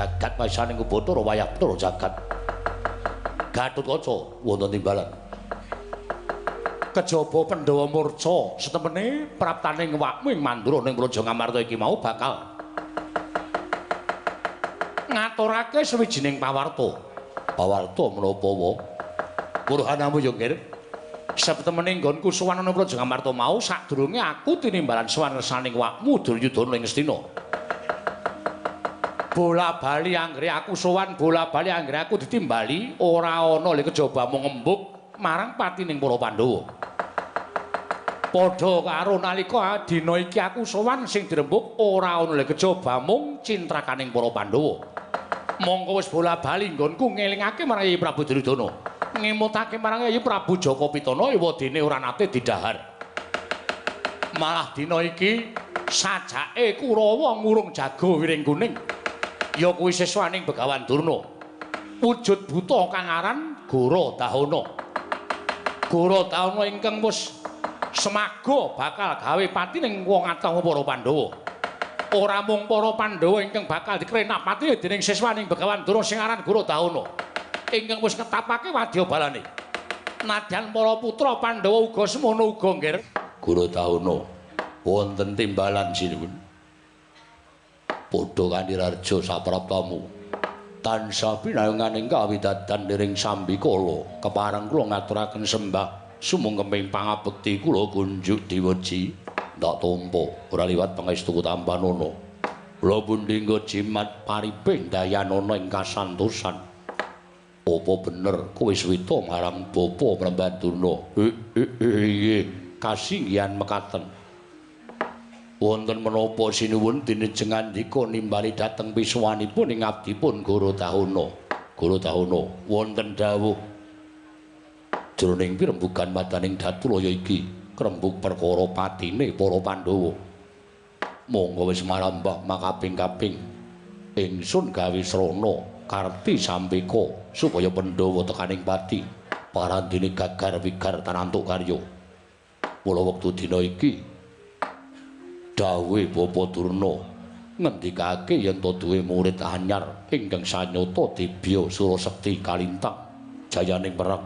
jagat waisaning Bathara wayah Bathara jagat. Gatotkaca wonten timbalan. Kejaba Pandhawa murca setemene praptaning awakmu ing Mandura ning Praja Ngamarta iki mau bakal ngaturake sawijining pawarta. Pawarta menapa wae? Purhanamu ya, Nggir. Setemene nggonku sowan ana Praja Ngamarta mau sadurunge aku tinimbalan sowan ngersaning awakmu Duryudana ing Ngastina. Bola-bali anggere aku sowan, bola-bali anggere aku ditimbali, ora ana le kejaba mung ngembug marang patining para Pandhawa. Padha karo nalika dina iki aku sowan sing dirembug ora ana le kejaba mung cintrakaning para Pandhawa. Mongko wis bola-bali nggonku ngelingake marang Yayi Prabu Duryudana, ngemutake marang Yayi Prabu Jaka Pitana ewadene ora nate didhahar. Malah dina iki sajake Kurawa ngurung jago wiring kuning. Ya kuwi siswaning Begawan Durna. Wujud buta kang aran Gora Dahana. Gora Dahana ingkang wis semaga bakal gawe patining wong atah para Pandhawa. Ora mung para Pandhawa ingkang bakal dikrenak patine dening siswaning Begawan Durna sing aran Gora Dahana. Ingkang wis ngetapake wadya balane. Nadyan para putra Pandhawa uga semono uga, Nggir. Gora Dahana wonten timbalan sinuwun. Padha kanthi raja sapraptamu tansah pinayunganing kawidadan dening sambikala kepareng kula ngaturaken sembah sumungkeming pangabekti kula kunjuk diweji ndak tampa ora liwat pangestu tampanana kula pundi nggo jimat pariping dayanana ing kasantosan. Apa bener kowe swita marang bapa Prembandurna? Inggih kasinggihan mekaten. Wonten menapa sinuwun dinejeng ngandika nimbali dhateng pisuwanipun ing abdipun Gora Dahana. Gora Dahana wonten dawuh jroning pirembugan madaning Datulaya iki krembug perkara patine para Pandhawa. Monggo wis marambah makaping-kaping ingsun gawe srana karti sampeka supaya Pandhawa tekaning pati parandene gagar wigar tanantuk karya. Mula wektu dina iki dawuhe Bapa Durna ngendikake yen to duwe murid anyar ingkang sanyata dibya Surasekti kalintang jayaning perang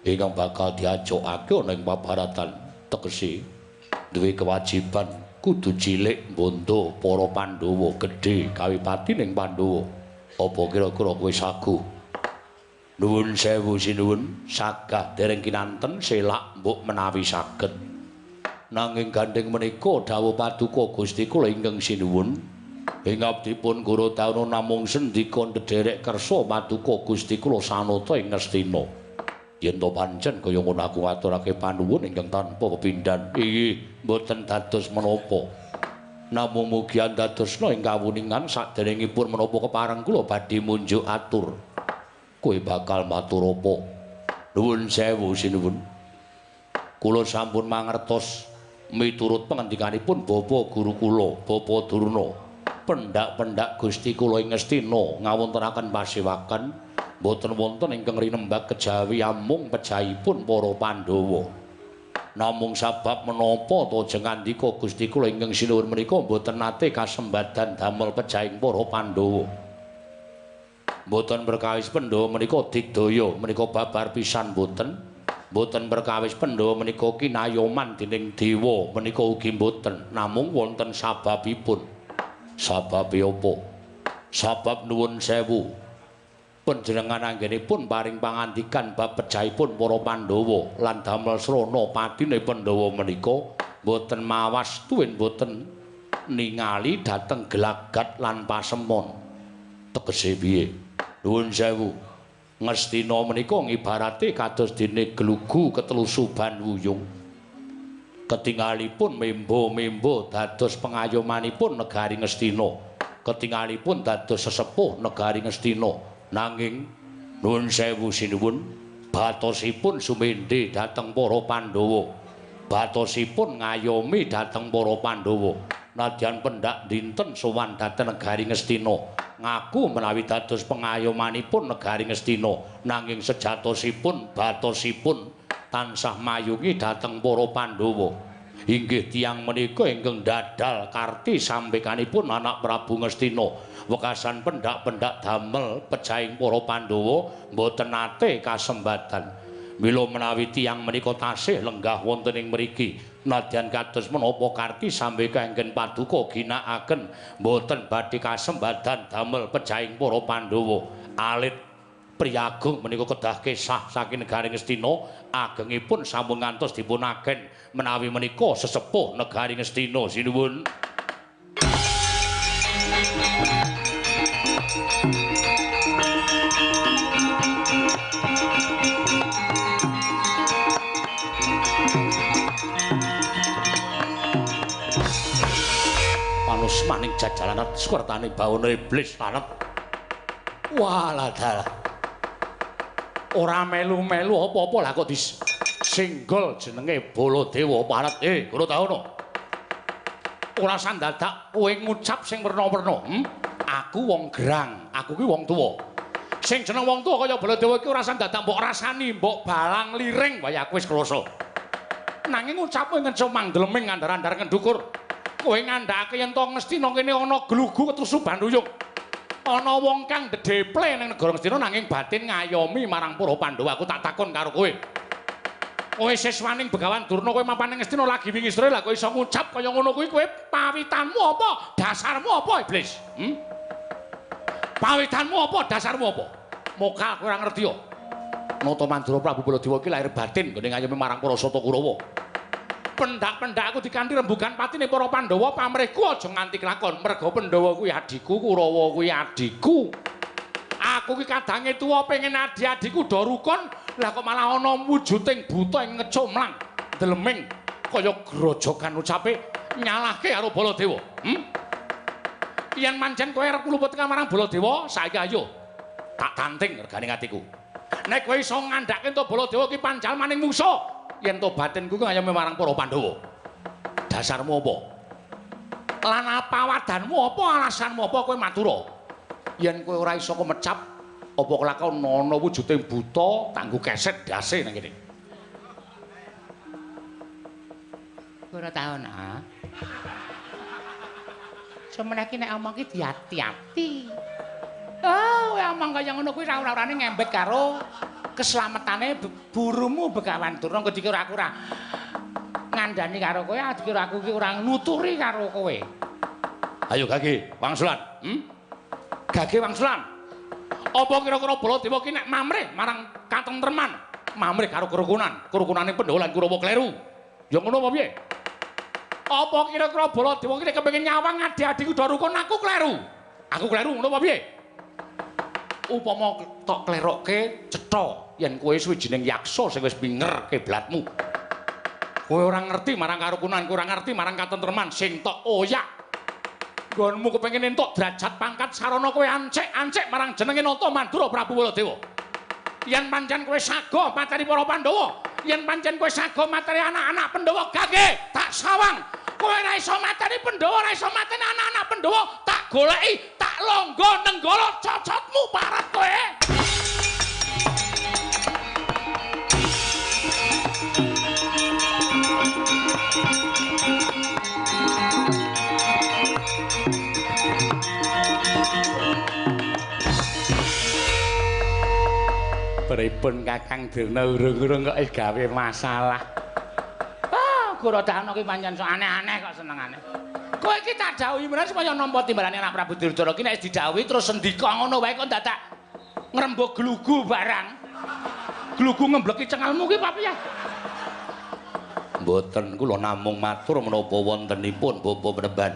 ingkang bakal diajokake ana ing pabaratan tegese duwe kewajiban kudu cilik bondo para Pandhawa gedhe gawe patining Pandhawa. Apa kira-kira kowe sagu? Nuwun sewu sinuwun sagah dereng kinanten selak mbok menawi saged. Nanging gandheng menika dawuh paduka Gusti kula ingkang sinuwun ing abdipun Gora Dahana namung sendika ndederek kersa paduka Gusti kula sanata ing Ngastina. Yen to pancen kaya ngono aku ngaturake panuwun ingkang tanpa pepindhan. Inggih mboten dados menapa. Namung mugi andadosna ing kawuningan saderengipun menapa kepareng kula badhe munjuk atur. Kowe bakal matur apa? Nuwun sewu sinuwun. Kula sampun mangertos miturut pangandikanipun Bapa Guru kula, Bapa Durna. Pendak-pendak Gusti kula ing Ngastina ngawontenaken pasewakan mboten wonten ingkang rinembak kejawi amung pejahipun para Pandhawa. Namung sabab menapa to jeng ngandika Gusti kula ingkang sinuwun menika mboten nate kasembadan damel pejahing para Pandhawa. Mboten perkawis Pandhawa menika digdaya menika babar pisan mboten. Mboten perkawis Pandhawa menika kinayoman dening dewa menika ugi mboten, namung wonten sababipun. Sababe apa? Sabab nuwun sewu panjenengan anggenipun paring pangandikan bab pejahipun para Pandhawa lan damel srana patine Pandhawa menika mboten mawas tuwin mboten ningali dhateng gelagat lan pasemon. Tegese piye? Nuwun sewu Ngastina menika ngibarate kados dene glugu ketelusuban wuyung. Ketingalipun membo-membo dados pengayomanipun negari Ngastina. Ketingalipun dados sesepuh negari Ngastina. Nanging nuwun sewu sinuwun, batosipun sumendhe dhateng para Pandhawa. Batosipun ngayomi dhateng para Pandhawa. Nadyan pendak dinten sowan dhateng negari Ngastina. Ngaku menawi dados pengayomanipun negari Ngastina, nanging sejatosipun batosipun tansah mayungi dhateng para Pandhawa. Inggih tiyang menika ingkang dadal karti sambekanipun anak Prabu Ngastina. Wekasan pendak-pendak damel pejahing para Pandhawa mboten nate kasembatan. Mila menawi tiyang menika tasih lenggah wonten ing mriki, nadyan kados menapa karti sambeka ingkang paduka ginakaken mboten badhe kasembatan damel pejahing para Pandhawa. Alit priyagung menika kedah kesah saking negari Ngastina, agengipun sampun ngantos dipunaken menawi menika sesepuh negari Ngastina. Sinuwun. Panusmaning jajalanat swertane bawana iblis lanet. Walah dalah. Ora melu-melu apa-apa lah kok disinggol jenenge Baladewa Parat. Guru tahono. Ora sandadak kowe ngucap sing werna-werna. Aku wong gerang, aku ki wong tuwa. Sing jeneng wong tuwa kaya Baladewa iki ora sandadak mbok rasani, mbok balang liring wae aku wis krasa. Nanging ngucapmu ngecomang dleming ngandar-andar ngendukur. Kowe ngandhakake yen to Ngastina kene ana glugu ketrusu banduyung. Ana wong kang dedeple ning negara Ngastina nanging batin ngayomi marang para Pandhawa. Aku tak takon karo kowe. Kowe siswaning Begawan Durna, kowe mapan ning Ngastina lagi wingi sore lah kowe iso ngucap kaya ngono kuwi, kowe pawitanmu apa? Dasarmu apa, iblis? Pawitanmu apa? Dasarmu apa? Mokal kowe ora ngerti yo. Nata Mandura Prabu Baladewa iki lahir batin nggone ngayomi marang para Sata Kurawa. Pendak-pendak aku dikanthi rembugan patine para Pandhawa pamrihku aja nganti kelakon merga Pandhawa kuwi adhiku, Kurawa kuwi adhiku. Aku ki kadange tuwa pengen adi-adiku do rukun, lah kok malah ana wujuding buta ing ngecomlang dleming kaya grojogan ucape nyalahke karo Baladewa. Yen pancen kowe arep luput marang Baladewa, saiki ayo tak tanting regane atiku. Nek kowe iso ngandhake ento Baladewa ki panjalmaning mungsa, yen to batinku ku ngayomi marang para Pandhawa. Dasarmu apa? Lan apa wadanmu apa alasanmu apa kowe matura? Yen kowe ora iso kemecap apa kelakon ana wujuding buta tanggo keset ndase nang kene. Ora taun ah. Semene iki nek omong ki diati-ati. Oh, kowe omong kaya ngono kuwi ora-orane ngembet karo keselametane burumu Begawan Durna. Engko dikira aku ora ngandani karo kowe, dikira aku ki ora nuturi karo kowe. Ayo Gage, wangsulan. Gage wangsulan. Apa kira-kira Baladewa ki nek mamrih marang katentreman, mamrih karo kerukunan, kerukunane Pandhawa lan Kurawa kleru. Ya ngono apa piye? Apa kira-kira Baladewa ki nek kepengin nyawang adi-adiku do rukun aku kleru. Aku kleru ngono apa piye? Upama tok klerokke cetha yen kowe suwijining yaksa sing wis minger kiblatmu. Kowe ora ngerti marang karukunan, kowe ora ngerti marang katentreman sing tok oyak. Nggonmu kepengin entuk derajat pangkat sarana kowe ancik-ancik marang jenenge Nata Mandura Prabu Baladewa. Yen pancen kowe sago mateni para Pandhawa, yen pancen kowe sago mateni anak-anak Pandhawa, gage tak sawang. Kowe ora iso mateni Pandhawa, ora iso mateni anak-anak Pandhawa, tak goleki, tak longgo nenggala cocotmu parat kowe. Pripun Kakang Durna urung-urung kok wis gawe masalah. Ah, Gurodana ki pancen sok aneh-aneh kok senengane. Kowe iki tak dawuhi menawa supaya nampa timbalane anak Prabu Duryudana ki nek wis didhawuhi terus sendika ngono wae kok dadak ngrembug glugu barang. Glugu ngembleki cengelmu ki apa piye? Mboten, kula namung matur menapa wontenipun Bapak Penemban.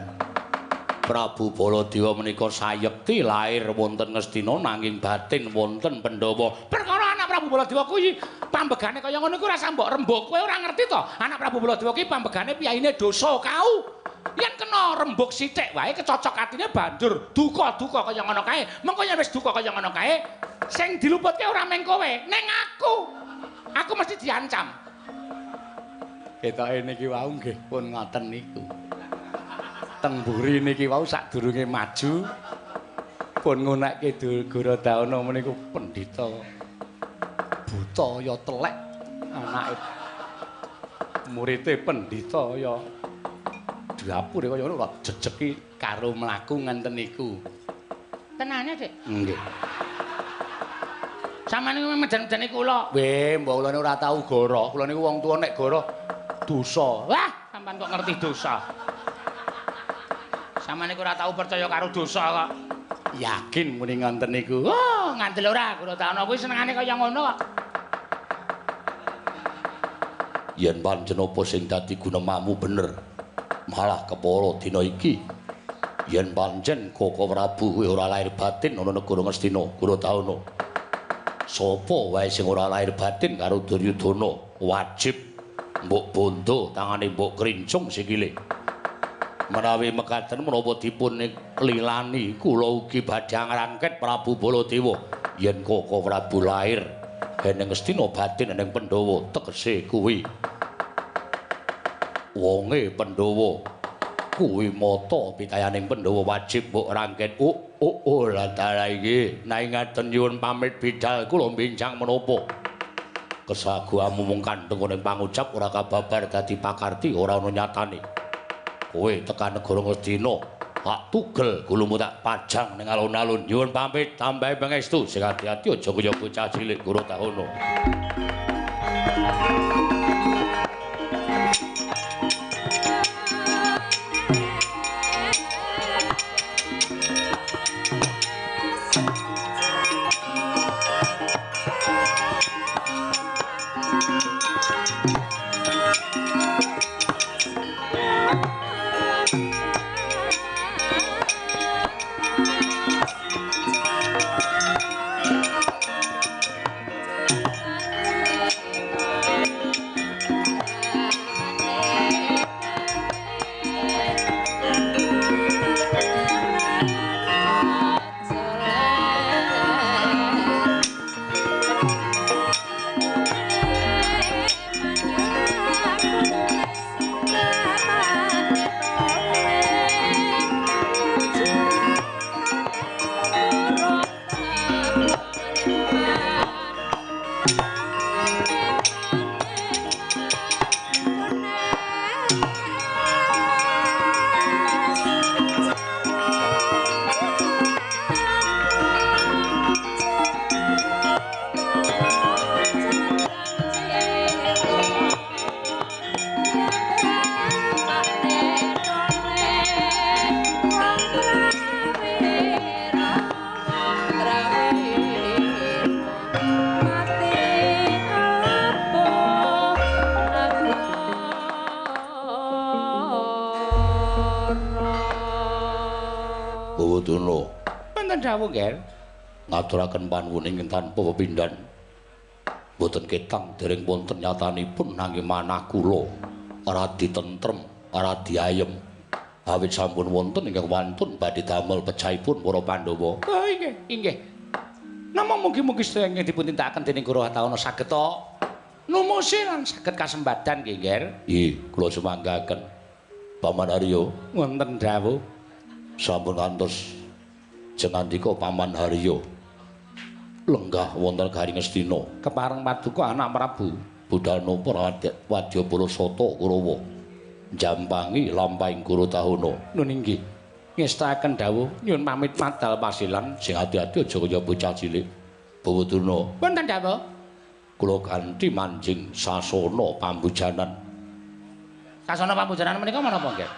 Prabu Baladewa menika sayekti lair wonten Ngastina nanging batin wonten Pandhawa. Perkara anak Prabu Baladewa kuwi pambegane kaya ngono kuwi ora sambok rembug. Kowe ora ngerti to? Anak Prabu Baladewa kuwi pambegane piyaine dosa kau. Yen kena rembug sithik wae kecocok atine banjur duka-duka kaya ngono kae. Mengko yen wis duka kaya ngono kae, sing diluputke ora mung kowe, ning aku. Aku mesti diancam. Ketoke niki wau nggih pun ngoten niku. Teng mburi niki wau sadurunge maju pun ngunekke Gurodana meniku pendhita buta ya telek anake Murite pendhita ya dapure kaya ngono kok jejeki karo mlaku ngenten niku. Tenane, Dik? Nggih. Sampeyan niku medan-medani kula. Weh, mbok kula niku ora tau goro. Kula niku wong tuwa nek goro dosa. Wah, sampean kok ngerti dosa. Sampeyan niku ora tau percaya karo dosa kok. Yakin muni ngoten niku. Oh, ngandel ora Guratana kuwi senengane kaya ngono kok. Yen pancen apa sing dadi gunemamu bener, malah kepara dina iki. Yen pancen Koko Prabu kuwi ora lahir batin ana negara Ngastina, Guratana. Sapa wae sing ora lahir batin karo Duryudana wajib mbok bondo tangane mbok krincung sikile. Menawi mekaten menapa dipun lilani kula ugi badhe ngrangket Prabu Baladewa yen Koko Prabu lahir ning Ngastina batin ning Pandhawa tegese kuwi wonge Pandhawa kuwi mata pitayaning Pandhawa wajib mbok rangket. Oh lah dalah iki nek ngaten nyuwun pamit bidal kula bincang menapa kesaguhamu mung kandheng ning pangucap ora kababar dadi pakarti ora ana nyatane. Kowe tekan negara Ngastina tak tugel gulumu tak pajang ning alun-alun. Nyuwun pamit tambahi pangestu sing ati-ati aja kaya bocah cilik Guratana. Dawuh nggih. Ngaturaken panuwun ingkang tanpa pepindhan. Mboten ketang dereng wonten nyatanipun nanging manah kula radi tentrem, radi ayem. Awit sampun wonten ingkang wantun badhe damel pecahipun para Pandhawa. Oh inggih, inggih. Namung mugi-mugi sedaya ingkang dipun tindakaken dening Guratana saged numusi lan saged kasembadan nggih, Ngger. Nggih, kula sumanggaken. Paman Haryo, wonten dawuh. Sampun ngantos jengandika Paman Haryo lenggah wonten garing Ngastina kepareng paduka anak Prabu Budana para wadyabala sata Kurawa njampangi lampahing Guratana. Nun inggih ngestakaken dawuh nyuwun pamit madal pasilan sing ati-ati aja kaya bocah cilik. Bawadurna wonten dawuh kula ganti manjing sasana pambujanan. Sasana pambujanan menika menapa nggih?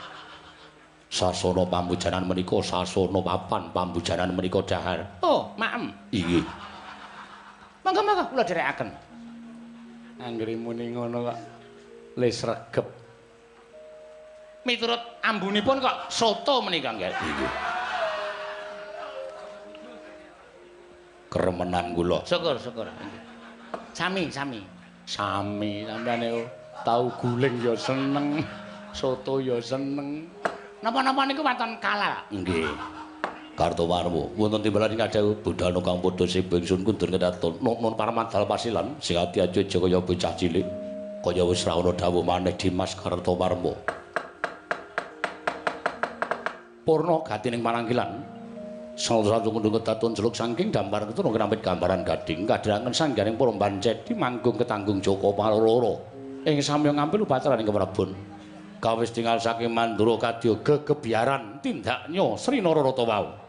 Sasana pambujanan menika sasana papan pambujanan menika dahar. Oh, maem. Inggih. Monggo-monggo kula dherekaken. Anggere muni ngono kok le sregep. Miturut ambunipun kok soto menika nggih. Inggih. Kremenan kula. Syukur, syukur. Sami, sami. Sami sampeyan niku tau guling ya seneng, soto ya seneng. Napa-napa niku waton kalal. Nggih. Kartowarma wonten timbalan ing kadhawuh budana kang padha seba ingsun kundur kedaton. Nun paramadal pasilan sing ati aja kaya bocah cilik. Kaya wis ra ana dawuh maneh Dimas Kartowarma. Purna gatining pananggilan. Satu kundung kedaton jeluk saking dampar keturung kinampit gambaran gading kadherangen sangganing para bancedi manggung ketanggung Joko Paloro. Ing samya ngampil upacaraning keprabon. Kawis tinggal saking Mandura kadya gegebyaran tindaknya Sri Nararata wau.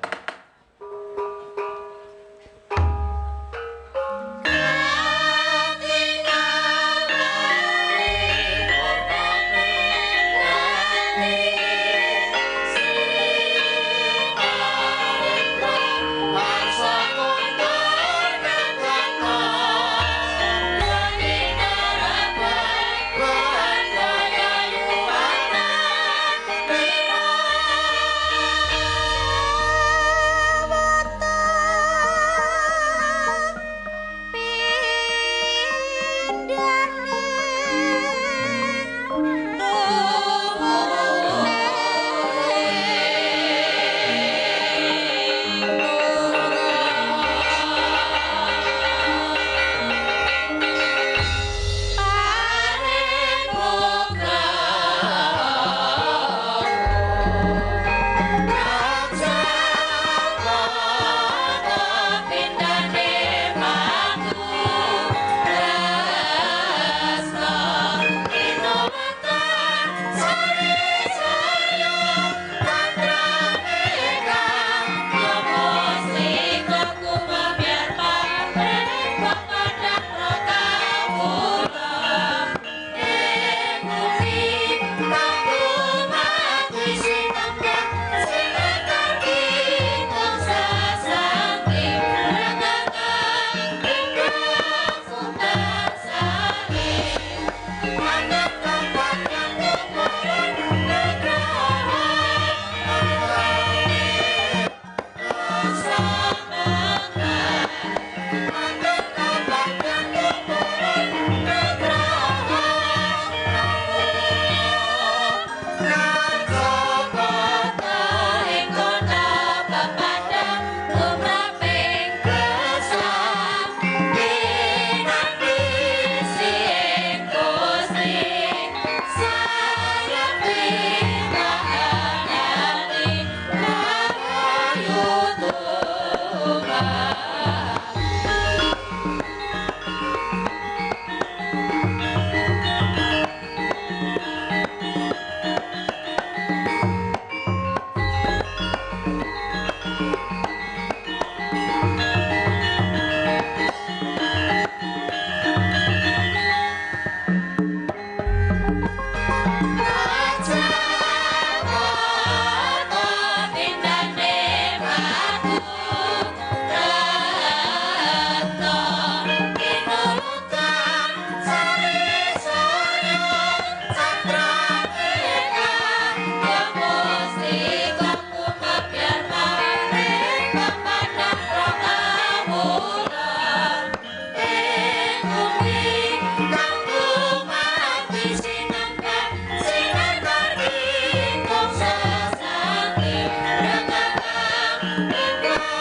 Bye.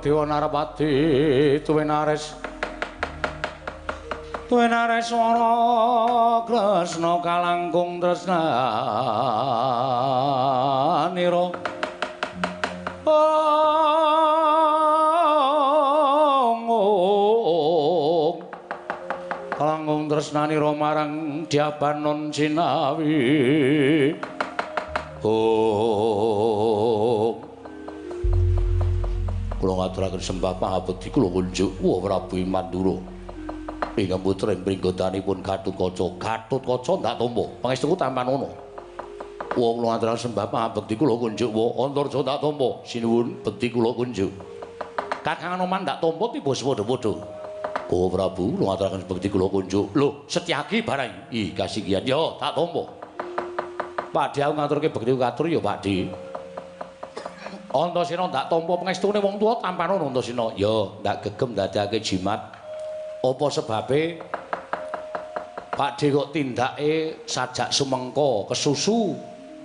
Baladewa Narapati tuwinares tuwinareswara Kresna kalangkung tresnanira. Kalangkung tresnanira marang Dyabanon Cinawi. Kula ngaturaken sembah pangabekti kula kunjuk wa Prabu Mandura. Ingkang putra ing pringgotanipun Gatotkaca. Gatotkaca ndak tampa, pangestuku tampanana. Wa kula ngaturaken sembah pangabekti kula kunjuk wa Antarja ndak tampa, sinuwun bekti kula kunjuk. Kakang Anoman ndak tampa tiba sepadha-padha. Oh Prabu, kula ngaturaken bekti kula kunjuk. Lho, Setyaki barang. Ih, kasigian. Ya, tak tampa. Pakde aku ngaturke bekti katur ya, Pakde. Antasena ndak tampa pangestune wong tuwa tampanana Antasena. Ya, ndak gegem ndadekake jimat. Apa sebabe Pakde kok tindake sajak sumengka kesusu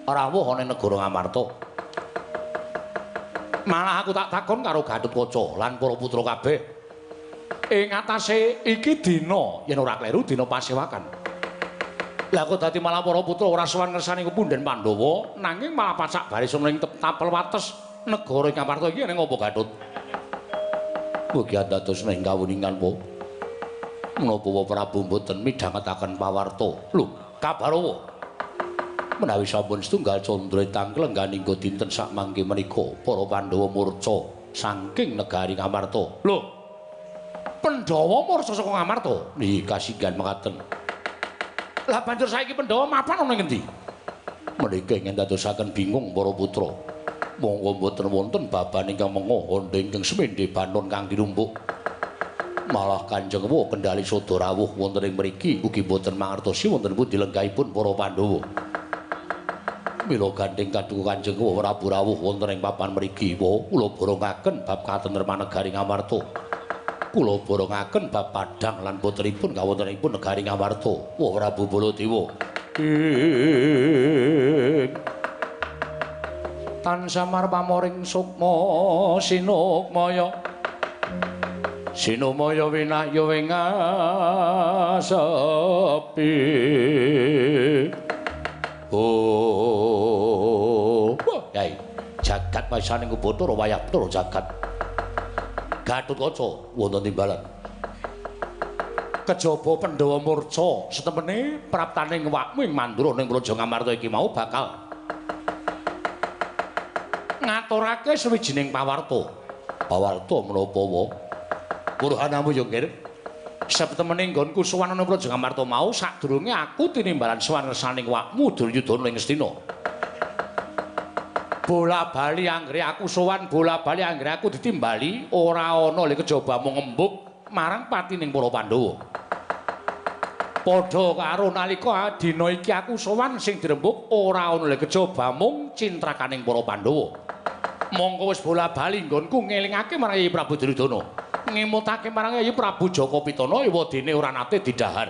rawuh ana ing negara Ngamarta. Malah aku tak takon karo Gatotkaca lan para putra kabeh. Ing atase iki dina yen ora kleru dina pasewakan. Lah kok dadi malah para putra ora sowan ngersani kepunden Pandhawa nanging malah pacak baris ana ing tapel wates negara Ngamarta iki ning apa Gatot? Mugi dados ning kawuningan po. Menapa wa Prabu mboten midhangetaken pawarta? Lho, kabar apa? Menawi sampun setunggal candra tangklengganing dinten sakmangke menika para Pandhawa murca saking negari Ngamarta. Lho, Pandhawa murca saka Ngamarta? Nggih, kasinggihan mekaten. Lah banjur saiki Pandhawa mapan ana ing ngendi? Menika ingkang dadosaken bingung para putra. Monggo mboten wonten baban ingkang menga hondhe ingkang semendhe banon kang dirumpuk. Malah Kanjeng Wa kendali sada rawuh wonten ing mriki ugi mboten mangertosi wonten pundi lenggahipun para Pandhawa. Mila gandheng kaduka Kanjeng Wa Prabu rawuh wonten ing papan mriki, wa kula borongaken bab katentreman negari Ngamarta. Kula borongaken bab padhang lan putripun kawontenipun negari Ngamarta. Wa Prabu Baladewa. Tan samar pamoring sukma sinukmaya sinumaya winahya ing asepi. Oh, yai, jagat waisaning Bathara wayah Bathara jagat. Gatotkaca wonten timbalan. Kejaba Pandhawa murca setemene praptaning wakmu ing Mandura ning Praja Ngamarta iki mau bakal ngaturake sawijining pawarta. Pawarta menapa wa? Purhanamu ya, Nggir. Setemene nggonku sowan ana Praja Ngamarta mau sadurunge aku tinimbalan sowan ngersaning wakmu Duryudana ing Ngastina. Bola-bali anggere aku sowan, bola-bali anggere aku ditimbali ora ana le kejaba mung ngembug marang patining para Pandhawa. Padha karo nalika dina iki aku sowan sing dirembug ora ana le kejaba mung cintrakaning para Pandhawa. Mongko wis bola-bali nggonku ngelingake marang Kyai Prabu Duryudana. Ngemutake marang Kyai Prabu Jaka Pitana ewadene ora nate didhahar.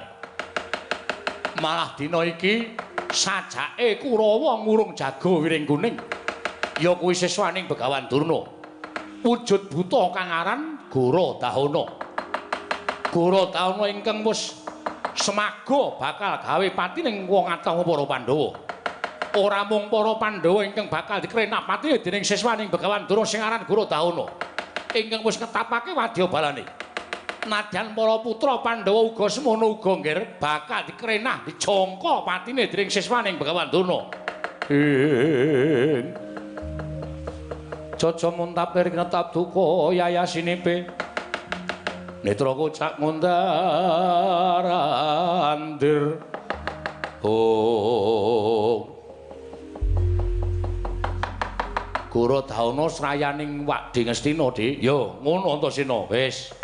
Malah dina iki sajake Kurawa ngurung jago wiring kuning. Ya kuwi siswaning Begawan Durna. Wujud buta kang aran Gora Dahana. Gora Dahana ingkang wis semaga bakal gawe patining wong atah para Pandhawa. Ora mung para Pandhawa ingkang bakal dikrenah patine dening siswaning Begawan Durna sing aran Gora Dahana. Ingkang wis ketapake wadya balane. Nadyan para putra Pandhawa uga semono uga nggir bakal dikrenah dijangka patine dening siswaning Begawan Durna. Jaja muntap lir netap duka yayasinipe netra kocak ngundar andir. Oh, Gora Dahana srayaning Wakdi Ngastina, Dik. Ya, ngono Antasena. Wis.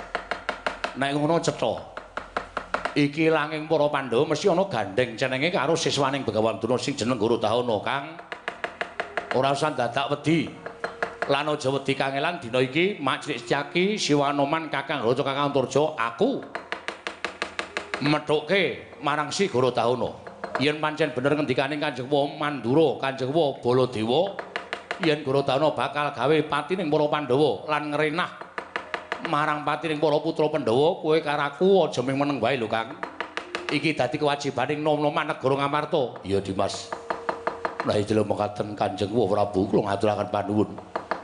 Nek ngono cetha. Iki langing para Pandhawa mesti ana gandheng cenenge karo siswaning Begawan Durna sing jeneng Gora Dahana, Kang. Ora usah dadak wedi. Lan aja wedi kangelan dina iki Mak Cilik Setyaki, Siwanoman, Kakang Raja, Kakang Antarja, aku methuke marang si Gora Dahana. Yen pancen bener ngendikane Kanjeng Wa Mandura, Kanjeng Wa Baladewa, yen Gora Dahana bakal gawe patining para Pandhawa lan ngrenah Marang patining para putra Pandhawa, kowe karo aku aja mung meneng wae lho, Kang. Iki dadi kewajibaning nom-noman negara Ngamarta. Iya, Dimas. Lah iki lho mekaten Kanjeng Prabu kula ngaturaken panuwun.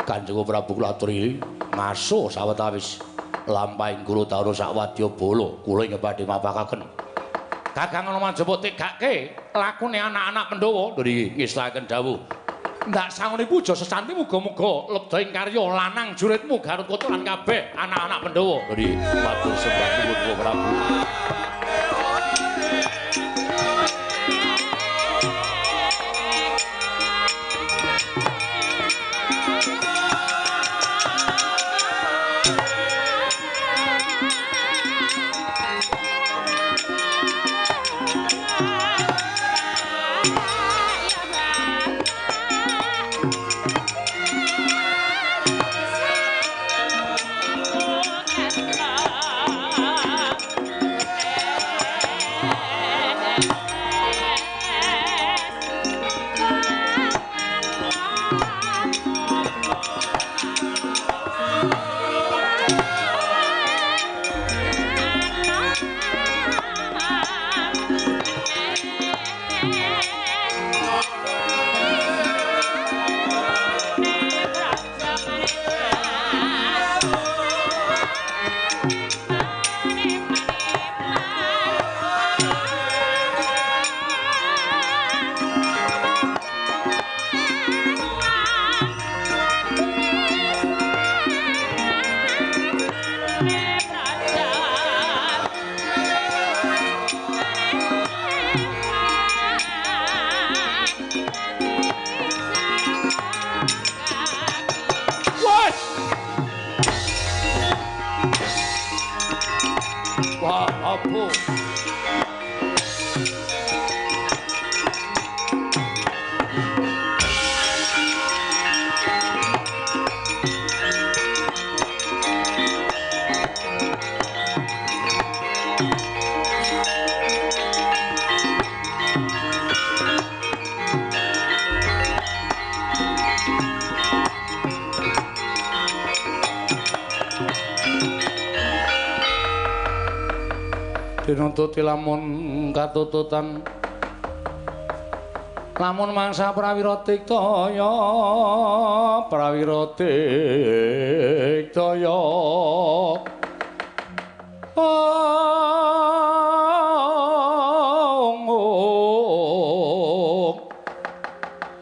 Kanjeng Prabu kula aturi ngaso sawetawis lampahing Guru Dharma sak wadya bala kula ing badhe mapakaken. Kakang ana manjaba tegake lakune anak-anak Pandhawa. Lho niki ngestaken dawuh. Ndak sangune puja sesanti muga-muga lebda ing karya lanang juritmu Garut Kaca lan kabeh anak-anak Pandhawa. Lho niki matur sembah nuwun Prabu. Dinututi lamun katututan lamun mangsa prawira tiktaya prawira tiktaya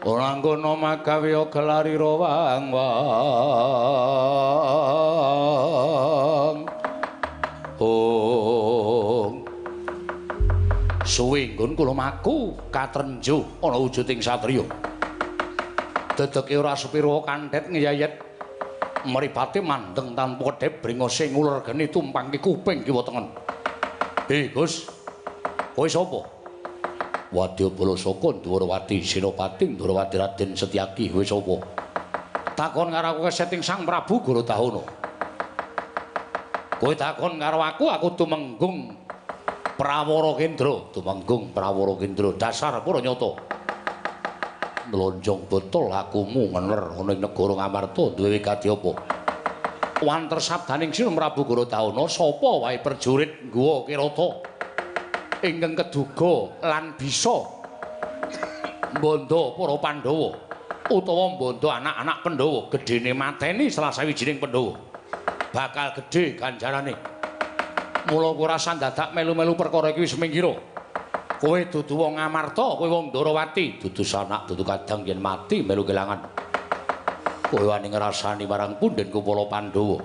ora nggono magawe gelarira wang wang ong Suwe nggon kula maku katrenjo ana wujuding satriya. Dedeke ora sepira kandhet ngeyayet mripate mandeng tanpa kedhep bringose nguler geni tumpang ki kuping kiwa tengen. Hei Gus, kowe sapa? Wadyabala saka Ndwarawati Senopati Ndwarawati Raden Setyaki. Kowe sapa? Takon karo aku keseting Sang Prabu Gurutahana. Kowe takon karo aku, aku tumenggung Prawara Kendra, tumenggung Prawara Kendra, dasar para nyata. Nlonjong botol akumu ngener ana ing negara Ngamarta duwe wigati apa? Wanter sabdaning Sri Prabu Gurutahana, sapa wae prajurit nggawa kirata ingkang keduga lan bisa mbandha para Pandhawa utawa mbandha anak-anak Pandhawa gedene mateni salah sawijining Pandhawa bakal gedhe ganjarane. Mula kowe ora dadak melu-melu perkara iki wis minggiro. Kowe dudu wong Ngamarta, kowe wong Ndorowati, dudu sanak, dudu kadang yen mati melu kelangan. Kowe wani ngrasani marang pundhenku para Pandhawa.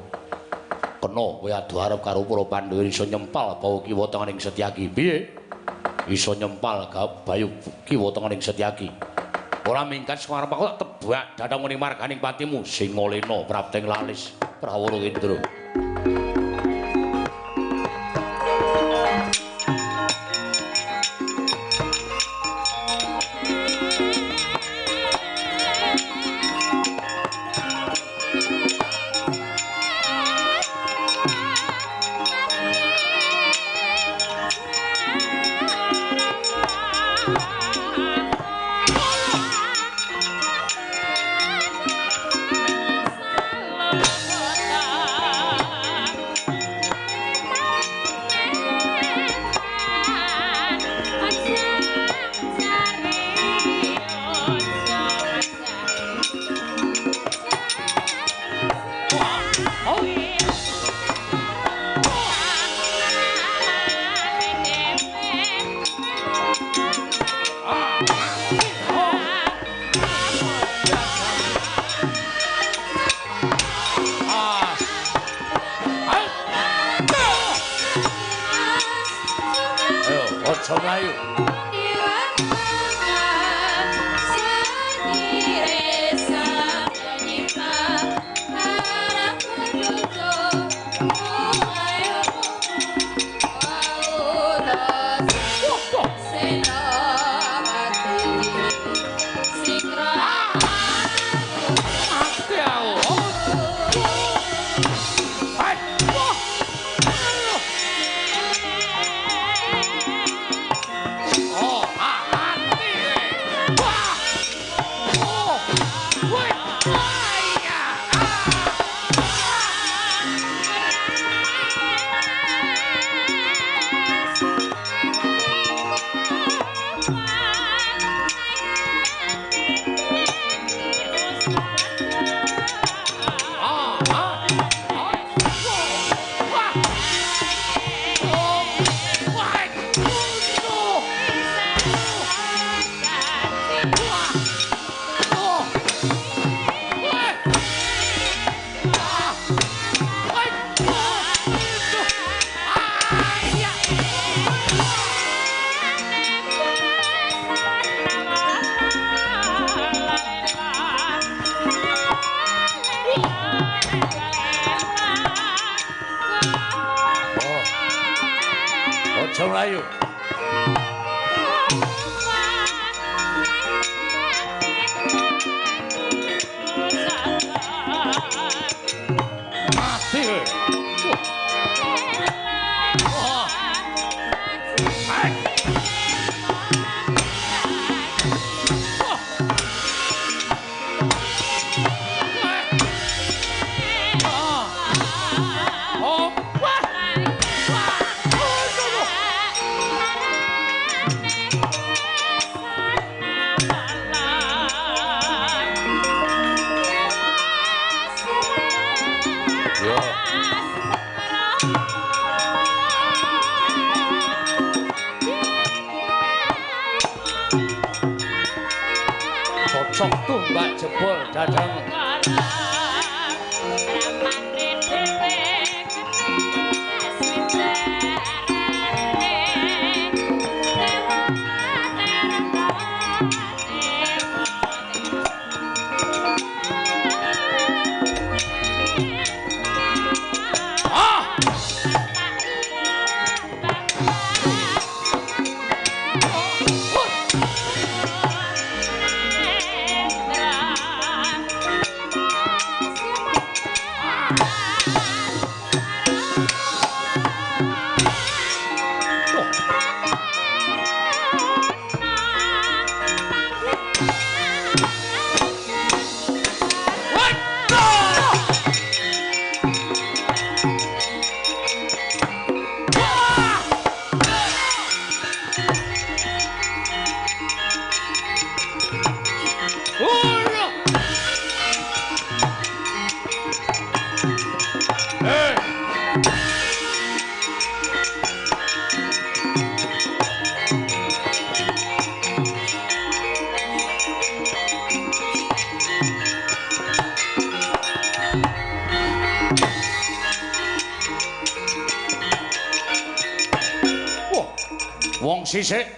Kena kowe adu arep karo para Pandhawa iso nyempal bawa kiwa tengening Setyaki. Piye? Iso nyempal bayu kiwa tengening Setyaki. Ora minggat saka arep aku tak tebak dhateng ning marganing patimu Singalena prapteng lalis Prawara Kendra. Lord. Ayo, aja mlayu. Aja mlayu. Mati kowe. Oh. Hai. Oh. Oh. Oh. Wah. Wah. Yo. Cocok tumbak jebol dadamu. Ah! Wong sisik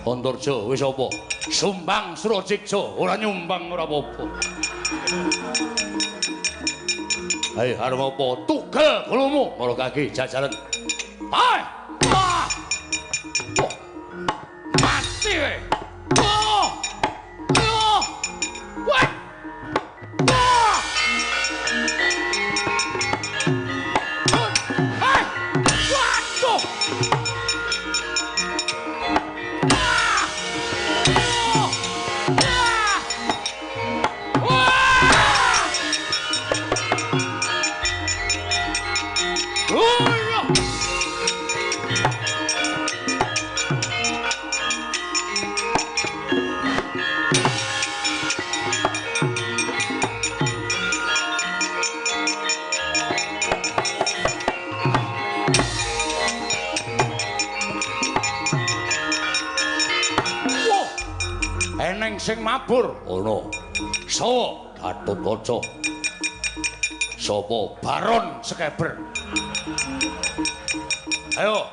Antarja wis apa? Sumbang Surajiksa ora nyumbang ora apa-apa. Ayo arep apa? Tugel gulumu mara kaki jajaran. Hai! Wah! Wah! Mati kowe. Oh! Oh! Wah! Wah! Hai! Waduh! Eneng sing mabur ana. Sawa Gatotkaca. Sapa Baron Sekeber. Ayo.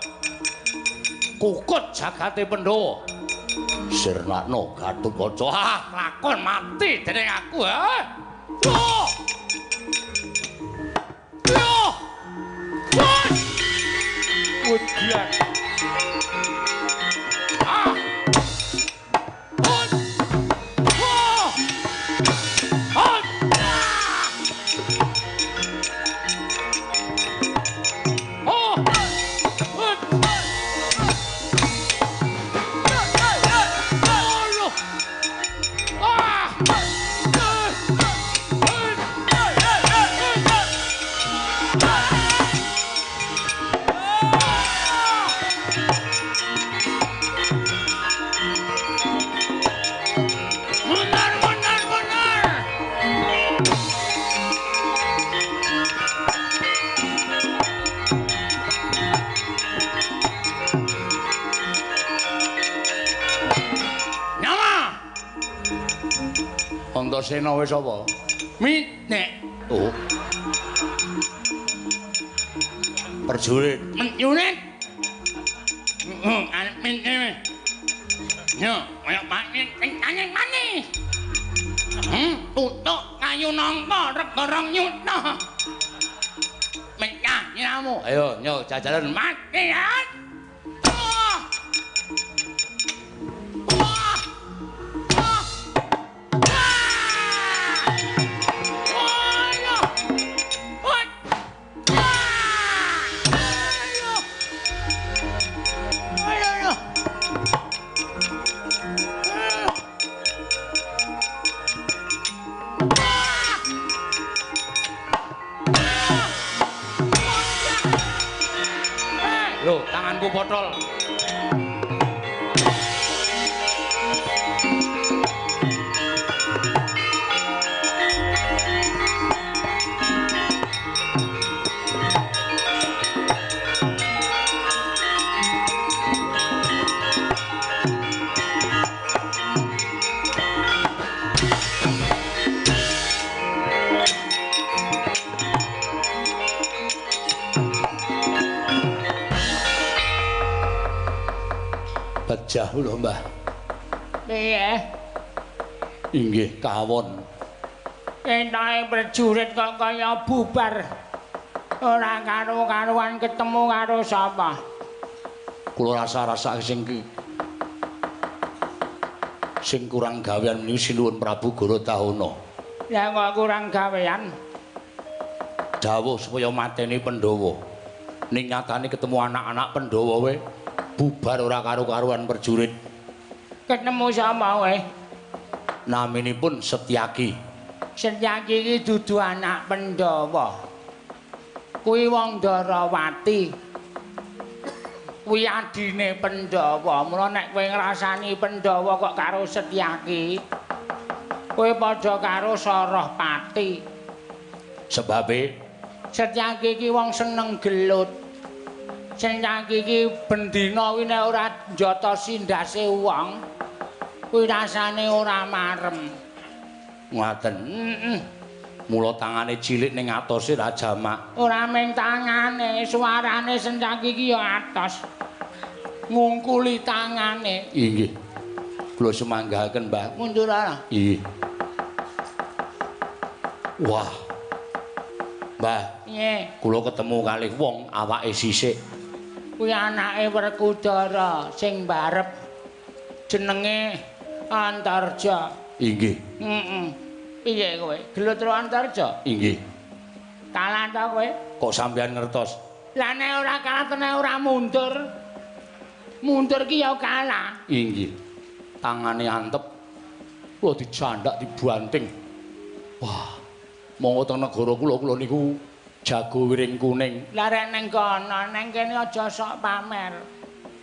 Kukut jagate Pandhawa. Sirnakno Gatotkaca. Ah, lakon mati dening aku, ha. Yo. Yo. Ujian. Ah. Oh. Oh. Oh. Antasena wis apa? Minek. Oh. Prajurit. Menyurit. Heeh, arep mene. Yo, koyo manis sing manis. Tutuk kayu nangka rega 2 yuta. Mecah nyiramu. Ayo, nyo jajalan mati ya. Lho, tanganku potol. Pejah lho, Mbah. Piye? Inggih kawon. Enake prajurit kok kaya bubar. Ora karo-karuan ketemu karo sapa? Kula rasa-rasa sing kurang gawean niku Sinuwun Prabu Gorodahana. Lah kok kurang gawean? Dawuh supaya mateni Pandhawa. Ning nyatane ketemu anak-anak Pandhawa we bubar ora karo-karuan prajurit. Ketemu sapa kowe? Naminipun Setyaki. Setyaki iki dudu anak Pandhawa. Kuwi wong Ndarawati. Kuwi adine Pandhawa. Mula nek kowe ngrasani Pandhawa kok karo Setyaki, kowe padha karo Sarahpati. Sebabe Setyaki iki wong seneng gelut. Setyaki iki bendina kuwi nek ora njotosi ndase wong, kuwi rasane ora marem. Ngaten. Heeh. Mula tangane cilik ning atose ra jamak. Ora mung tangane, suarane Setyaki iki ya atos. Ngungkuli tangane. Inggih. Kula sumanggahaken, Mbah. Mundur ora? Inggih. Wah. Mbah. Piye? Kula ketemu kalih wong awake sisik. Kuwi anake Werkudara sing mbarep jenenge Antarja. Inggih. Heeh. Piye kowe? Gelut karo Antarja? Inggih. Kalah ta kowe? Kok sampeyan ngertos? Lah nek ora kalah tenan ora mundur. Mundur ki ya kalah. Inggih. Tangane antep. Kula dijandak dibanting. Wah. Monggo teng negara kula, kula niku jago wiring kuning. Lah rek ning kono, ning kene aja sok pamer.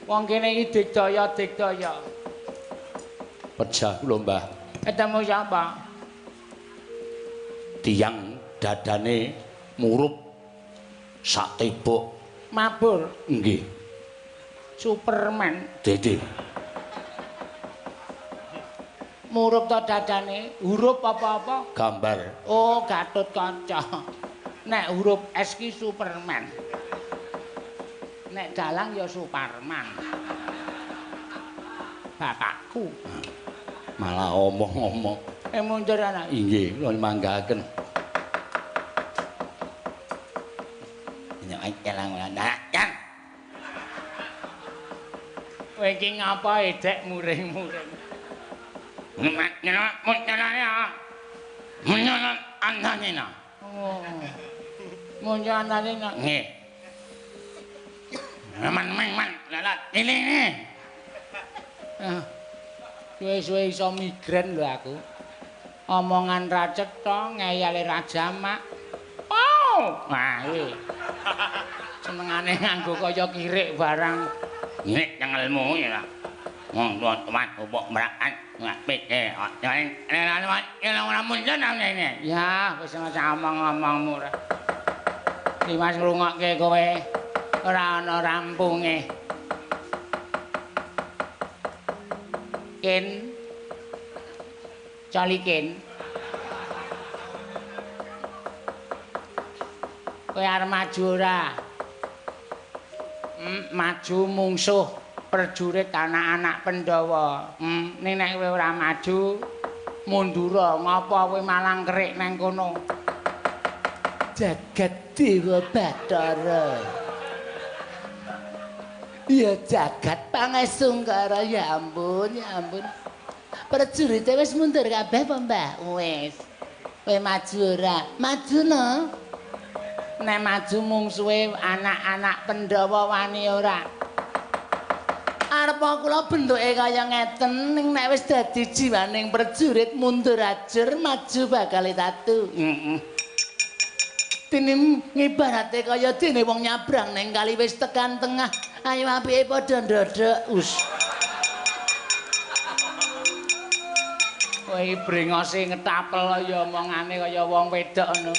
Wong kene iki digdaya-digdaya. Pejah kula, Mbah. Ketemu sapa? Tiyang dadane murup sak tebok. Mabur. Nggih. Superman. Dede. Murup ta dadane? Huruf apa-apa? Gambar. Oh, Gatotkaca. Nek huruf S ki Superman. Nek dalang ya Suparman. bapakku. Malah omong-omong. Mundur anak. Inggih, kula manggaken. Kowe iki ngapa edek muring-muring? Oh. Muncul anane. Nggih. Man lalat ini. Suwe-suwe iso migren lho aku. Omongan ra cetha, ngeyale ra jamak. Oh, wah iki. Senengane nganggo kaya kirik barang. Nek cengelmu ya. Wong tuwa obok mrakan ngapik e. Ya, wis omong-omongmu ora. Dimas ngrungokke kowe ora ana rampunge. Ken Colikin. Kowe arep maju ora? Maju mungsuh prajurit anak-anak Pandhawa. Ning nek kowe ora maju mundura, ngapa kowe malang kerik nang kono? Jagat Dewa Bathara. Ya jagat pangesungkara, ya ampun, ya ampun. Prajurite wis mundur kabeh apa, Mbah? Wis. Kowe maju ora? Maju no. Nek maju mungsuhe anak-anak Pandhawa wani ora? Arep kula bentuke kaya ngeten, ning nek wis dadi jiwaning prajurit mundur ajur, maju bakal tatu. Heeh. Dene ngibarate kaya dene wong nyabrang ning kali wis tekan tengah. Ayo apike padha ndodhok. Us. Kowe iki brengose ngetapel ya omongane kaya wong wedok ngono.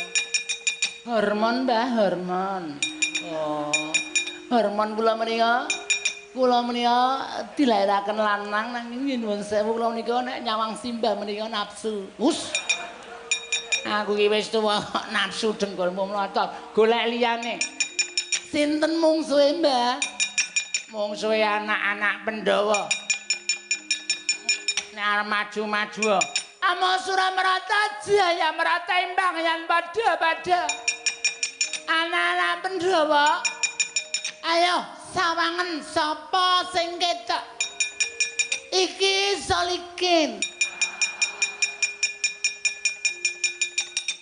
Hormon, Mbah, hormon. Oh. Hormon kula menika dilairaken lanang nanging nyuwun sewu kula menika nek nyawang simbah menika nafsu. Us. Aku iki wis tuwa kok nafsu dengkulmu mlotot. Golek liyane. Sinten mungsuhe, Mbah? Mungsuhe anak-anak Pandhawa. Nek arep maju-maju. Amo Suramerata jaya merata imbang yen padha-padha. Anak-anak Pandhawa, ayo sawangen sapa sing ketok. Iki Solikin.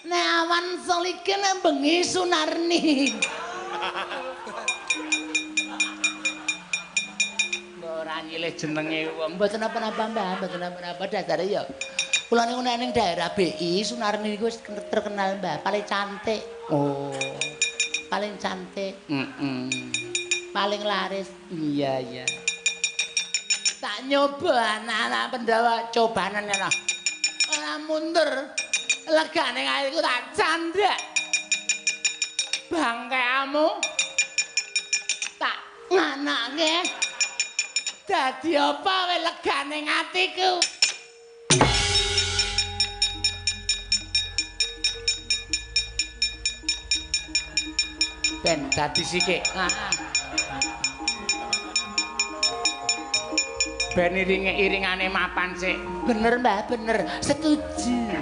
Nek awan Solikin nek bengi Sunarni. Ora nyilih jenenge wong. Mboten napa-napa, Mbah, mboten napa-napa dasare ya. Kula niku nek ning daerah BI Sunarni niku wis terkenal, Mbah, paling cantik. Oh, paling cantik. Heeh. Paling laris. Iya, iya. Tak nyoba anak-anak Pandhawa cobanen ya. Ora mundur. Legane aku tak candhak. Bangkeamu tak nganake. Dadi apa kowe legane atiku? Ben dadi sikik. Heeh. Ben iring-iringane mapan sik. Bener, Mbah, bener. Setuju.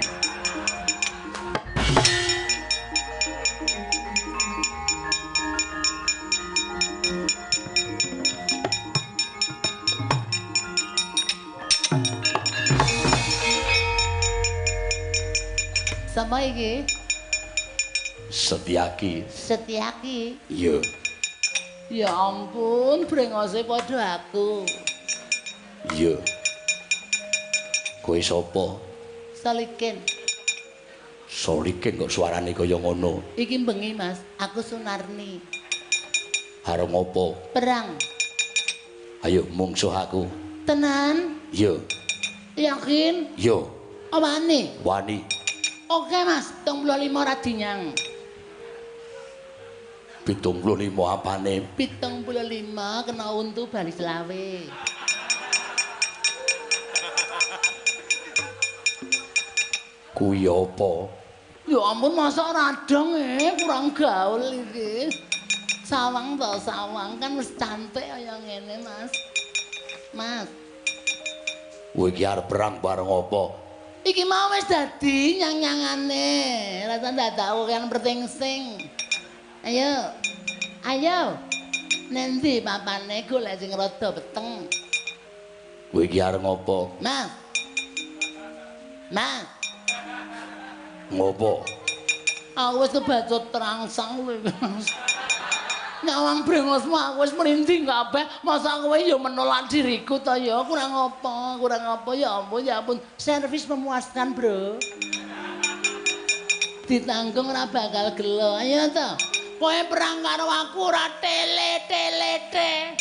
Sama iki? Setyaki. Setyaki? Iya. Ya ampun, brengose padha aku. Iya. Kowe sapa? Solikin. Solikin kok suarane kaya ngono? Iki bengi, Mas. Aku Sunarni. Arep ngopo? Perang. Ayo mungsuh aku. Tenan? Iya. Yakin? Iya. Wani? Wani. Oke, Mas, 75 ora dinyang. 75 apane? 75 kena untu bali selawe. Kuwi apa? Ya ampun, masa ora dong kurang gaul iki. Sawang to, sawang kan wis cantik kaya ngene, Mas. Mas. Kowe iki arep perang bareng apa? Iki mau wis dadi nyang-nyangane. Rasa dadak kan pertingsing. Ayo. Ayo. Nendi papane golek sing rada peteng. Kowe iki arep ngopo? Mas. Mas. Ngopo? Aku wis kebacut terangsang kowe. Nyawang brengosmu aku wis merinding kabeh. Masa kowe ya menolak diriku to ya? Kurang apa? Kurang apa? Ya ampun, ya ampun. Servis memuaskan, Bro. Ditanggung ora bakal gelo. Ayo to. Kowe perang karo aku ora tele-tele-te.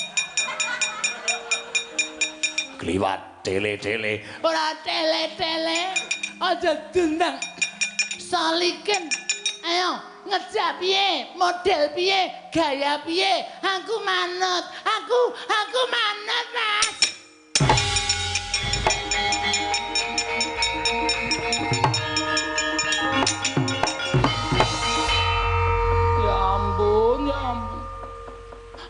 Kliwat tele-tele. Ora tele-tele. Aja dendang. Salikin. Ayo ngejak piye, model piye, gaya piye, aku manut, aku manut, Mas. Ya ampun, ya ampun.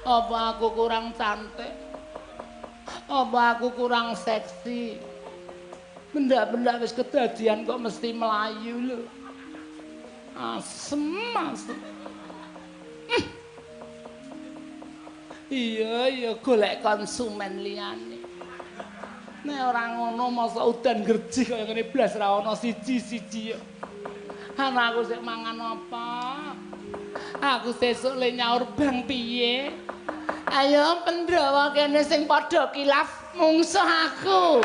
Apa aku kurang cantik? Apa aku kurang seksi? Benda-benda wis kedadian kok mesti melayu lho. Asem, asem. Iya, iya golek konsumen liyane. Nek ora ngono masa udan gerjih kaya ngene blas ra ono siji-siji. Anakku sik mangan apa? Aku sesuk le nyaur bang piye? Ayo Pandhawa kene sing padha kilaf mungsuh aku.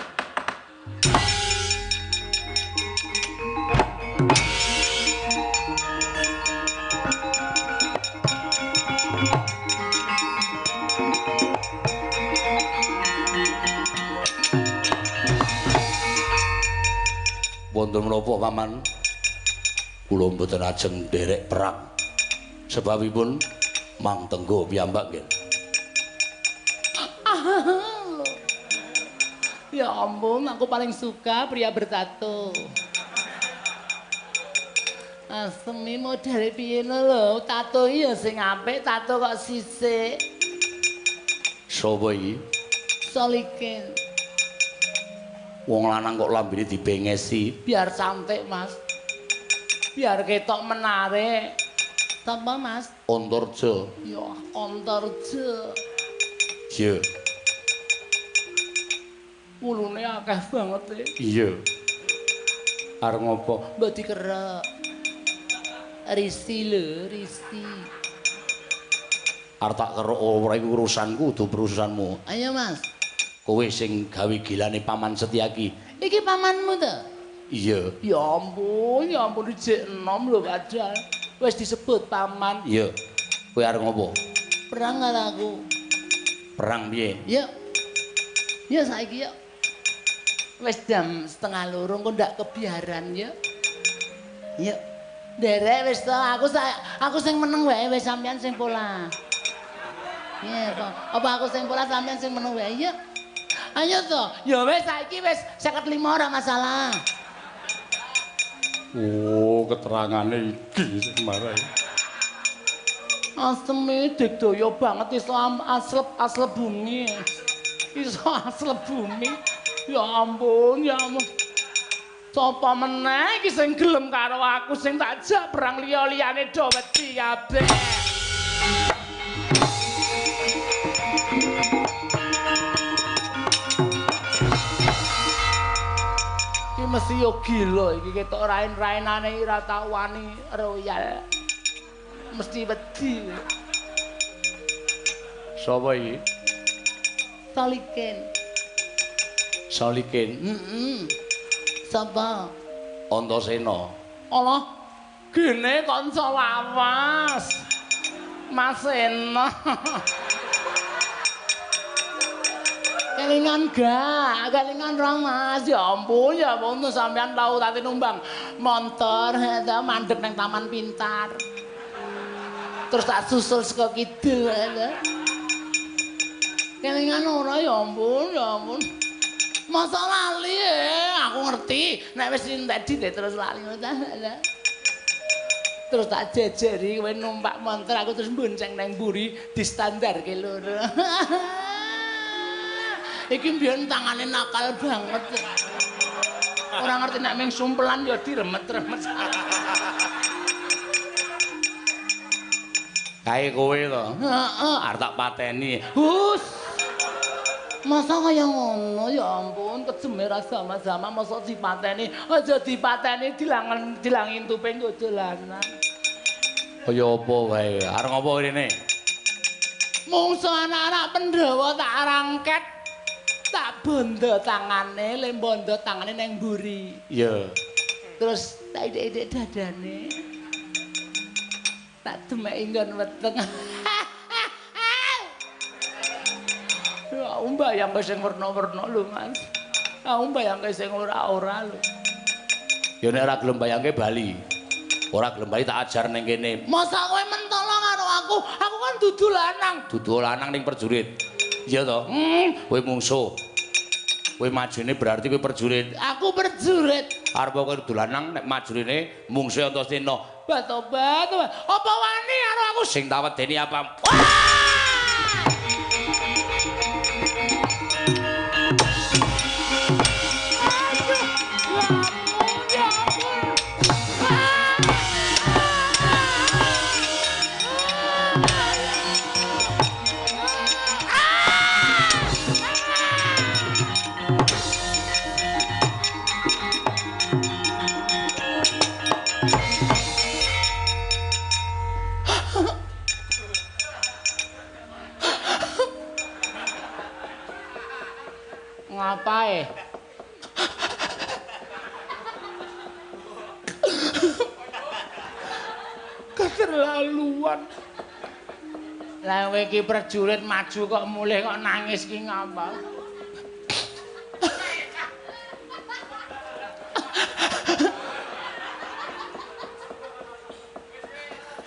Wonten menapa paman? Kula mboten ajeng nderek perang. Sebabipun mang tenggo piyambak nggih. Ya ampun, aku paling suka pria bertato. Asemi modele piye lho, tato iki ya sing apik, tato kok sisik. Sopo iki? Solikin. Wong lanang kok lambene dibengesi. Biar cantik, Mas. Biar ketok menarik. Sapa, Mas? Antarja. Ya, Antarja. Iya. Wulune akeh banget e. Iya. Arep ngopo? Mbok dikerek. Risi lho, risi. Arep tak keruk ora iku urusanku, udu urusanmu. Ayo, Mas. Kowe sing gawe gilane paman Setyaki. Iki pamanmu to? Iya. Ya ampun, ya ampun ijek enom lho padahal. Wis disebut paman. Iya. Kowe arep ngopo? Perang karo aku. Perang piye? Yuk. Yuk saiki yuk. Wis jam 1:30 engko ndak kebiaran yuk. Yuk. Nderek wis to, aku sing meneng wae wis sampean sing pola. Iya to. Apa aku sing pola sampean sing meneng wae yuk. Ayo to. Ya wis saiki wis 55 ora masalah. Oh, keterangane iki sing marai. Aseme digdaya banget iso aslep bumi. Iso aslep bumi. Ya ampun, ya ampun. Sapa meneh iki sing gelem karo aku sing tak jak perang liya-liyane do wedi kabeh. Iki mesti yo gila iki ketok rain-rainane iki ora tau wani royal. Mesti wedi. Sapa iki? Solikin. Solikin. Heeh. Sapa? Antasena. Allah, gene kanca lawas. Mas Sena. Kelingan gak, kelingan ra Mas. Ya ampun, ya ampun sampean tau tati numbang montor, ta mandek nang Taman Pintar. Terus tak susul saka kidul. Kelingan ora ya ampun, ya ampun. Masa lali aku ngerti nek wis entek dite terus lali. Terus tak jejeri kowe numpak montor aku terus bonceng nang mburi distandarke loro. Iki mbiyen tangane nakal banget. Ora ngerti nek ming sumpelan ya diremet-remet. Kae kowe to. Heeh, arep tak pateni. Hus. Masa kaya ngono ya ampun, kejeme ra sama-sama masa dipateni. Aja dipateni dilangen dilangin tupe nggo dolanan. Kaya apa wae? Arep ngopo rene? Mungsu anak-anak Pandhawa tak rangket. Tak bondo tangane, le bondo tangane nang mburi. Iya. Terus tak idhek-idhek dadane. Tak demeki nggon weteng. Aku mbayangke sing werna-werna lho, Mas. Aku mbayangke sing ora-ora lho. Ya nek ora gelem bayangke bali. Ora gelem bali tak ajar ning kene. Masa kowe mentolo karo aku? Aku kan dudu lanang. Dudu lanang ning prajurit. Iya to? Kowe mungsuh. Kowe majune berarti kowe prajurit. Aku prajurit. Arep kowe dudu lanang nek majurine mungsuhe Antasena. Tobat, tobat. Apa wani karo aku sing tak wedeni apa? Ngapae? Keterlaluan. Lah kowe iki prajurit maju kok mulih kok nangis ki ngapa?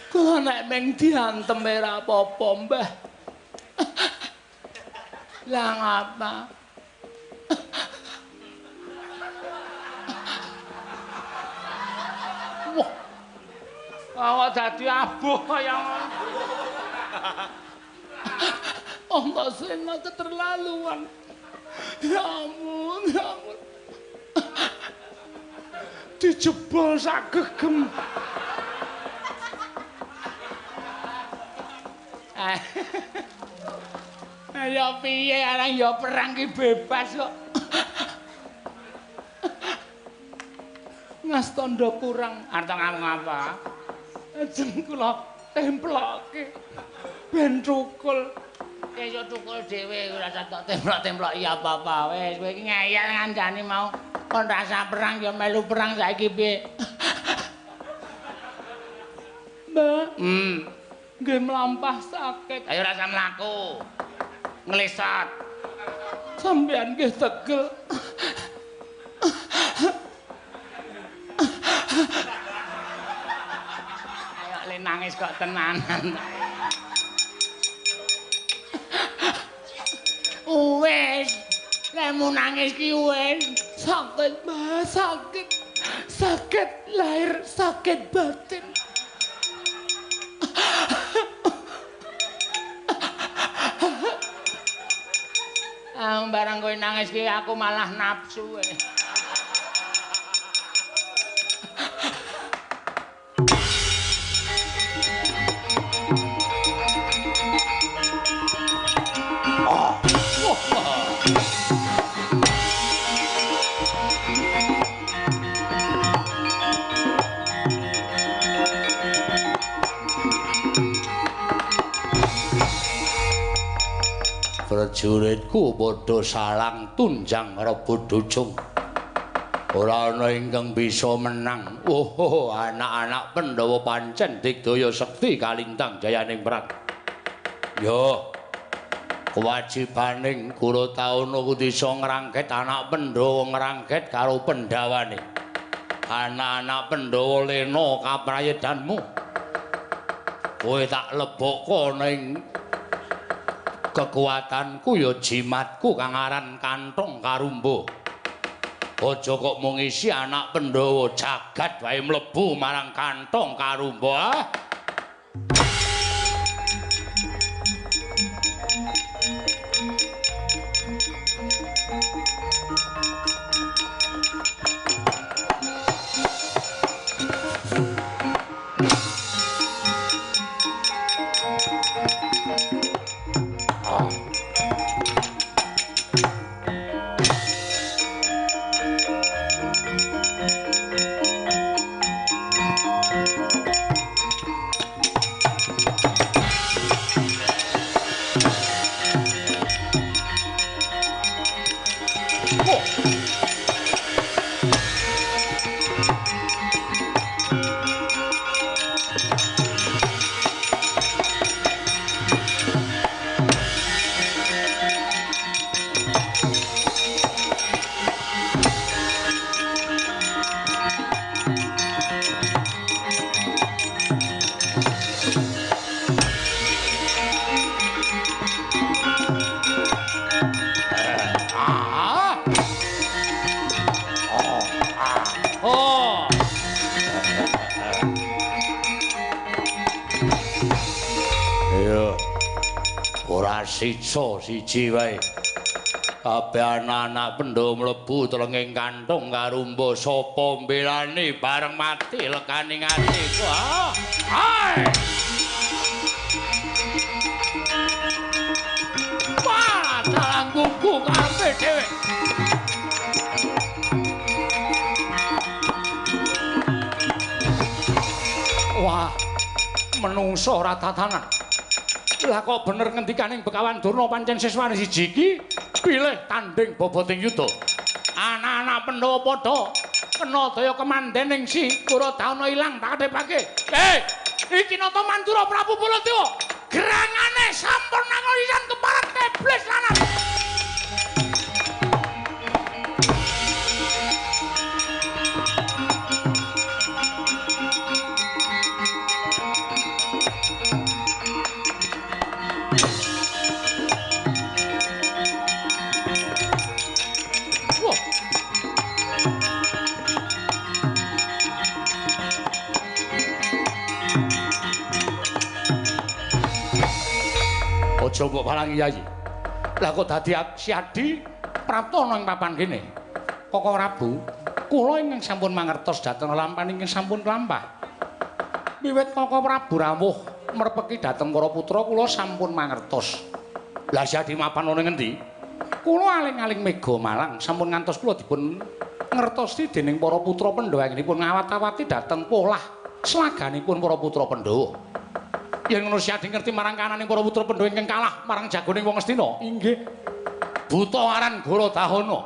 Kok nek meng diantem ora apa-apa, Mbah. Lah ngapa? Wah. Awak dadi abuh kaya ngono. Antasena keterlaluan. Ya ampun, ya ampun. Dijebol sak gegem. Ya piye arang ya perang ki bebas kok. Ngas tandha kurang arep ngomong apa? Ajeng kula templokke ben thukul. Ya thukul dhewe ora usah tok templok-temploki apa-apa wis. Kowe iki ngeyel ngandani mau kon rasa perang ya melu perang saiki piye? Mbak. Nggih mlampah sakit. Ayo rasa mlaku. Nglesot. Sampeyan nggih tegel. Ayo le nangis kok tenanan. Wis, lemu nangis ki wis. Sakit, Mas, sakit. Sakit lahir, sakit batin. Barang kowe nangis ki aku malah nafsu. Prajuritku padha salang tunjang rebut dujung. Ora ana ingkang bisa menang. Oh, anak-anak Pandhawa pancen digdaya sekti kalintang jayaning perang. Yo, kewajibaning Guratauna kudu iso ngrangket anak Pandhawa ngrangket karo Pandhawane. Anak-anak Pandhawa lena kaprayedanmu. Kowe tak lebokko ning kekuatanku ya jimatku kang aran kantong karumba. Aja kok mung isi anak Pandhawa jagat wae mlebu marang kantong karumba. Ah. Oh. Sisa siji wae. Kabeh anak-anak Pandhawa mlebu telenging kanthong karumba sapa mbelani bareng mati lekane atiku. Ah. Hai. Wah, dalang kuku karepe dhewe. Wah, menungso ora tatanan. Lah kok bener ngendikaning Begawan Durna pancen siswane siji iki pilih tanding boboting yuda. Anak-anak Pandhawa padha kena daya kemandening si Kuradana ilang tak kadhepake. Iki nata Mandura Prabu Baladewa. Gerangane sampun nangolisan keparat keblis lanang. Aja mbok palangi Yayi. Lah kok dadi Siadi prapta ana ing papan kene. Koko Prabu, kula ingkang sampun mangertos dhateng lampahan ingkang sampun lampah. Wiwit Koko Prabu rawuh merpeki dhateng para putra kula sampun mangertos. Lah Siadi mapan ana ngendi? Kula aling-aling mega malang sampun ngantos kula dipun ngertosi dening para putra Pandhawa ingkang ngawat-awati dhateng polah slaganipun para putra Pandhawa. Yen ngono Siadi ngerti marang kananing para putra Pandhawa ingkang kalah marang jagoning wong Astina. Inggih. Buta aran Gorodahana.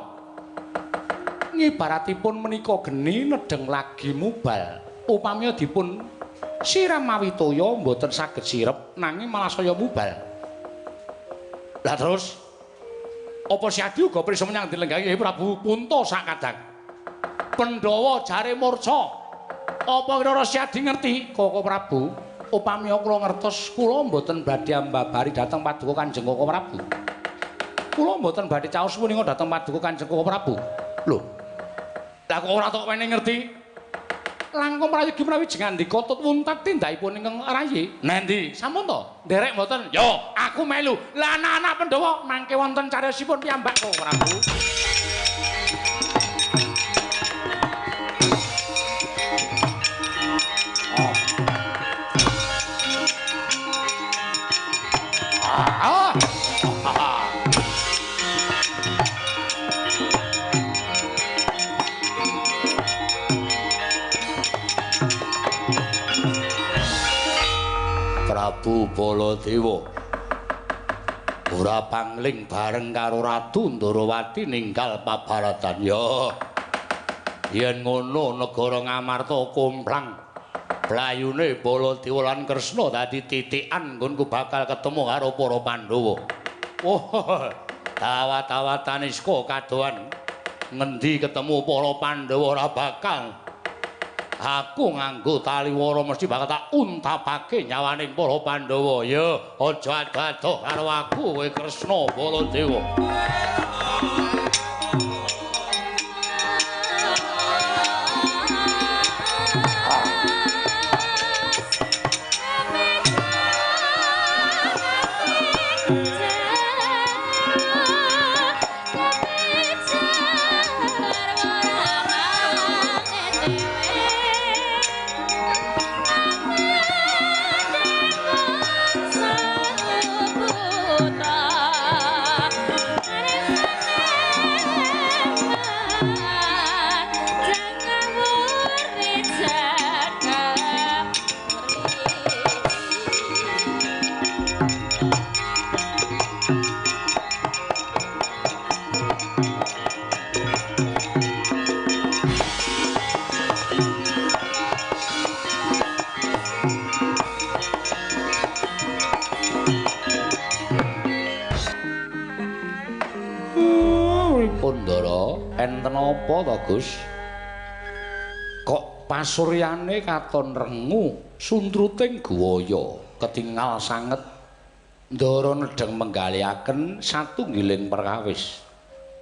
Ngibaratipun menika geni nedheng lagi mubal. Upamiya dipun siram mawi toya mboten saged sirep nanging malah saya mubal. Lah terus apa Siadi uga prisa menyang dilenggahi Prabu Punta sakadang? Pandhawa jare murca. Apa kira Siadi ngerti Koko Prabu? Upami kula ngertos kula mboten badhe ambabari dhateng paduka Kanjeng Koko Prabu. Kula mboten badhe caos punika dhateng paduka Kanjeng Koko Prabu. Lho. Lah kok ora tok wene ngerti? Langkung prayogi menawi jengandika tut wuntat tindakipun ingkang rayi. Nendi? Sampun to? Nderek mboten? Yo, aku melu. Lah anak-anak Pandhawa mangke wonten cariyosipun piyambak Koko Prabu. Prabu Baladewa ora pangling bareng karo Ratu Ndorowati ninggal pabaratan. Ya, yen ngono negara Ngamarta komplang blayune Baladewa lan Kresna dadi titikan nggonku bakal ketemu karo para Pandhawa. Oh, tawat-tawatane saka kadohan ngendi ketemu para Pandhawa ora bakal. Aku nganggo taliwara mesti bakal tak untapake nyawaning para Pandhawa. Ya, aja ado-ado karo aku kowe Kresna Baladewa. Buta. Pripun, Ndara? Enten apa to, Gus? Kok pasuryane katon rengu, suntruting guwaya, ketingal sanget. Ndara nedheng menggaliaken satunggiling perkawis.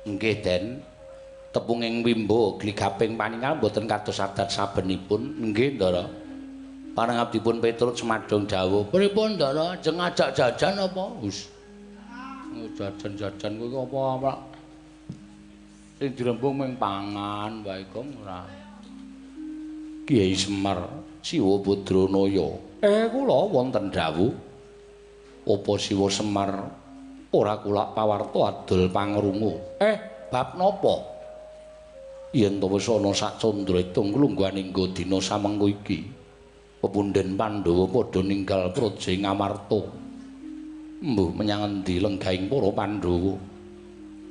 Nggih, Den. Tepunging wimbo gligaping paningal mboten kados adat sabenipun. Nggih, Ndara. Parangabdipun Petruk semadong dawuh. Pripun, Ndara? Ajeng ngajak jajan apa? Gus. Jajan-jajan kuwi apa, Pak? Sing dirembung mung pangan wae kok ora. Kiai Semar Siwa Badranaya. Kula wonten dawuh. Apa Siwa Semar ora kulak pawarta adol pangrungu? Bab napa? Yen to wis ana sak candra itung lungguhaning dina samengko iki. Pepunden Pandhawa padha ninggal praja Ngamarta. Mbuh menyang endi lenggahing para Pandhawa?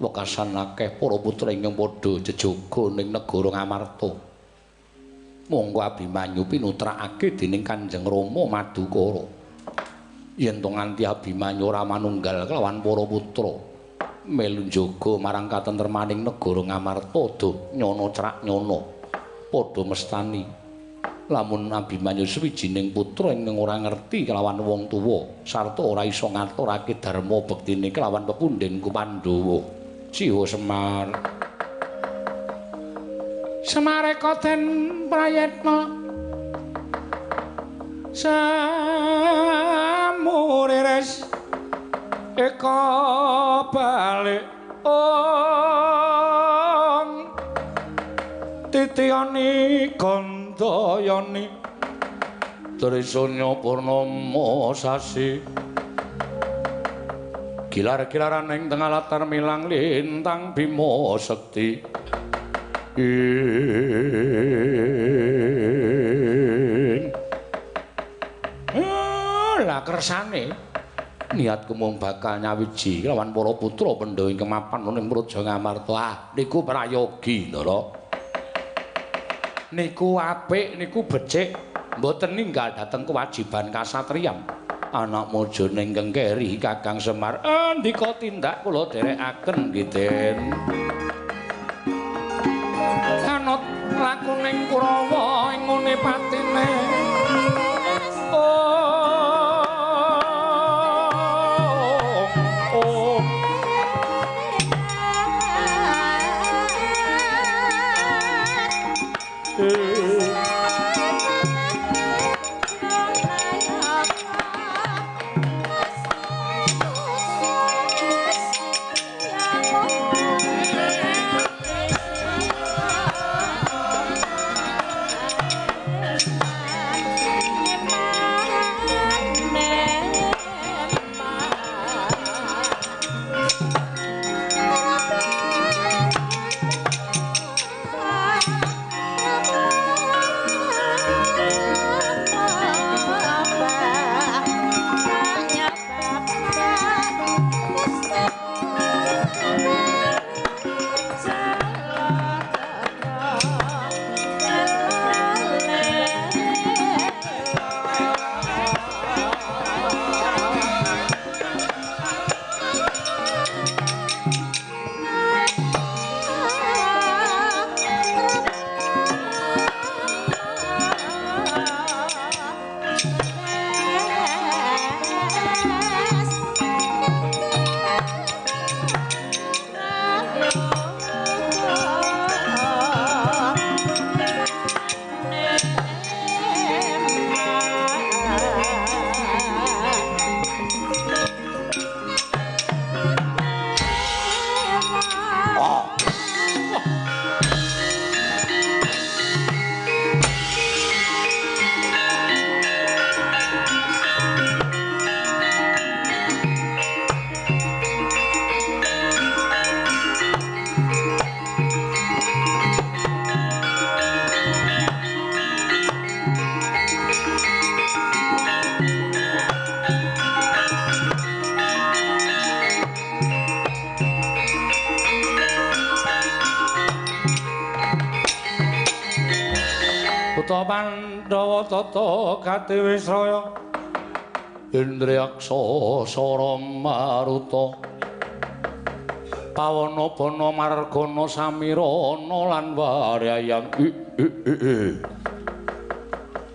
Wekasan akeh para putra ingkang padha jejaga ning negara Ngamarta. Monggo Abimanyu pinutrakake dening Kanjeng Rama Madukara. Yen to nganti Abimanyu ora manunggal kelawan para putra, melu njaga marang katentremaning negara Ngamarta do nyono crak nyono padha mestani. Lamun Abimanyu suwijining putra ingkang ora ngerti kelawan wong tuwa sarta ora iso ngaturake dharma bektine kelawan pepunden ku Pandhawa. Siwa Semar. Semareka den prayetna samurires eka balik ong titiyani gandayani Trisanya purnama sasi gilar-gilaran ing tengah latar milang lintang Bima Sekti. Lah kersane niatku mung bakal nyawiji lawan para putra Pandhawa ingkang mapan ing Praja Ngamarta. Ah, niku prayogi, Ndara. Niku apik, niku becik, mboten ninggal dhateng kewajiban kasatriyan. Anak mojone ingkang keri Kakang Semar, ndika tindak kula dherekaken nggih, Den. Anut lakuning Kurawa ing ngene patine. Buta Pandhawa tata gati wisraya Indriyaksa sara maruta. Pawana bana margana samirana lan waryayang.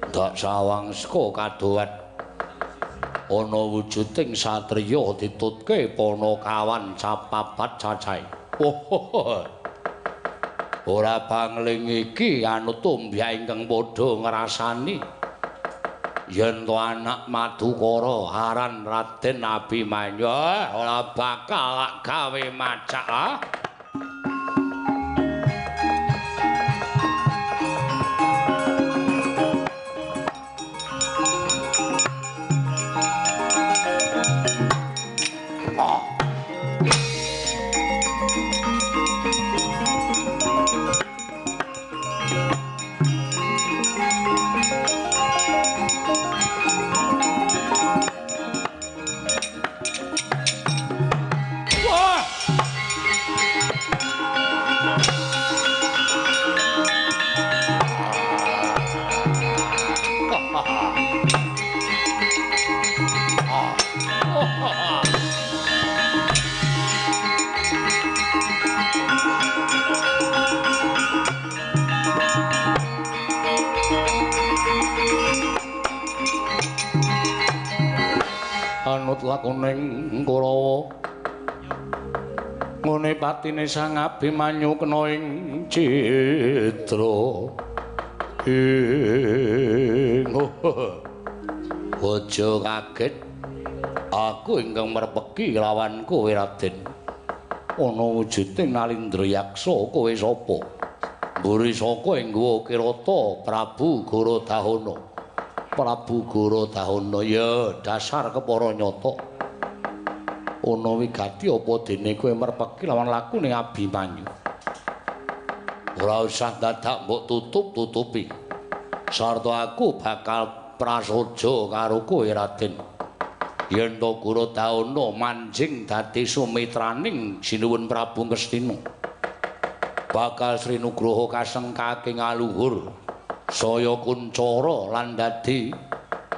Dak sawang saka kadohan ana wujuding satriya ditutke panakawan capapat cacahe. Oh. Ora pangling iki anut tumbya ingkang padha ngrasani yen to anak Madukara aran Raden Abimanyu ora bakal gawe macak. Ah. Anut lakuning Kurawa ngene patine Sang Abimanyu kena ing citra. Ing aja kaget aku ingkang merpeki lawan kowe Raden. Ana wujuding Nalindra Yaksa kowe sapa? Mburi saka ing guwa Kirata Prabu Gorodahana. Prabu Gorodahana ya dasar kepara nyata. Ana wigati apa dene kowe merpeki lawan lakune Abimanyu? Ora usah dadak mbok tutup-tutupi. Sarta aku bakal prasaja karo kowe Raden. Yen to Gorodahana manjing dadi sumitraning Sinuwun Prabu Ngastina. Bakal Sri Nugroho kasengkake ngaluhur saya kuncara lan dadi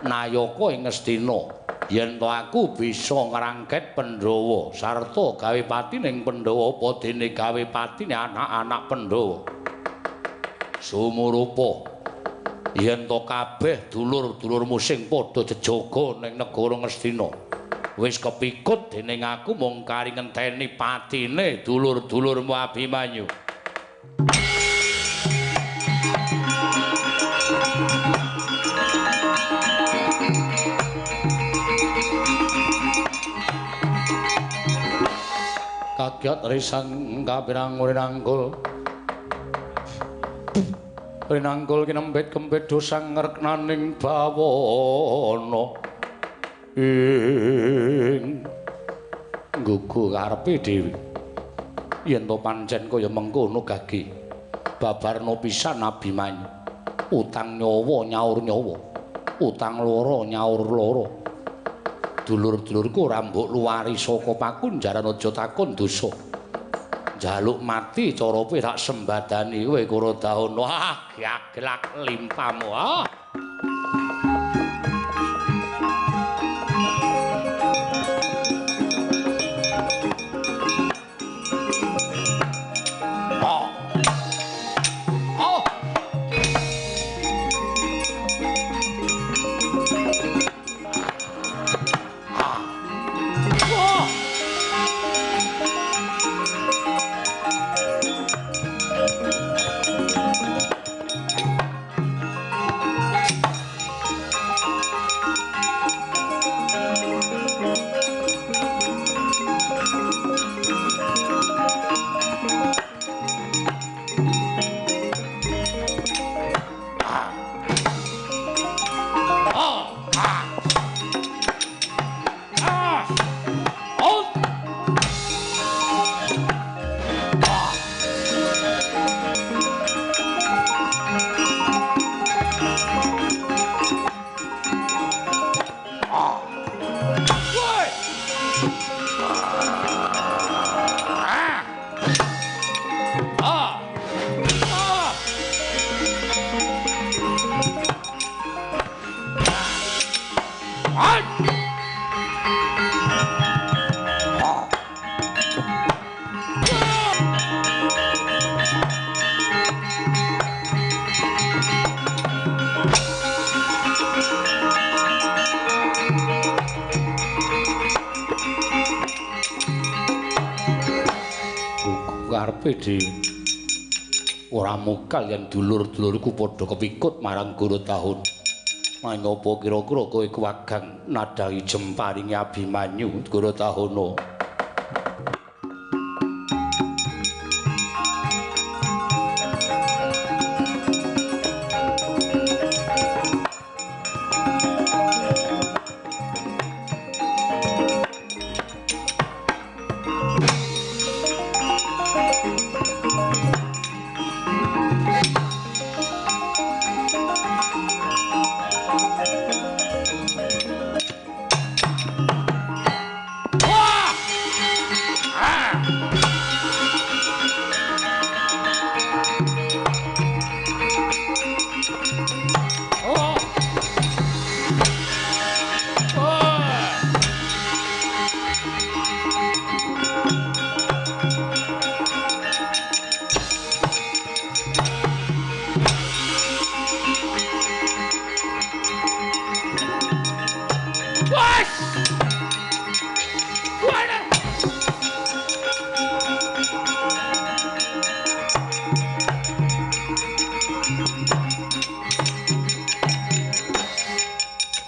nayaka ing Ngastina. Yen to aku bisa ngrangket Pandhawa sarta gawe patining Pandhawa apa dene gawe patine anak-anak Pandhawa. Sumurupa yen to kabeh dulur-dulurmu sing padha jejaga ning negara Ngastina wis kepikut dening aku mung kari ngenteni patine dulur-dulurmu Abimanyu. Kagyat risang kapirang rinanggul rinanggul kinembet kembet dosang ngreknaning bawana ing nggugu karepe dhewe. Yen to pancen kaya mengkono gage babarna pisan Abimanyu. Utang nyawa nyaur nyawa, utang loro nyaur loro. Dulur-dulurku ora mbok luwari saka pakunjaran aja takon dosa. Njaluk mati cara kowe tak sembadani kowe Gorodahana. Ah, gaglak limpamu. Ah. karepe dhewe. Ora mokal yen dulur-dulurku padha kepikut marang Guru Tahun. Nanging apa kira-kira kowe kuwagang nadhahi jemparinge Abimanyu Guru Tahuna?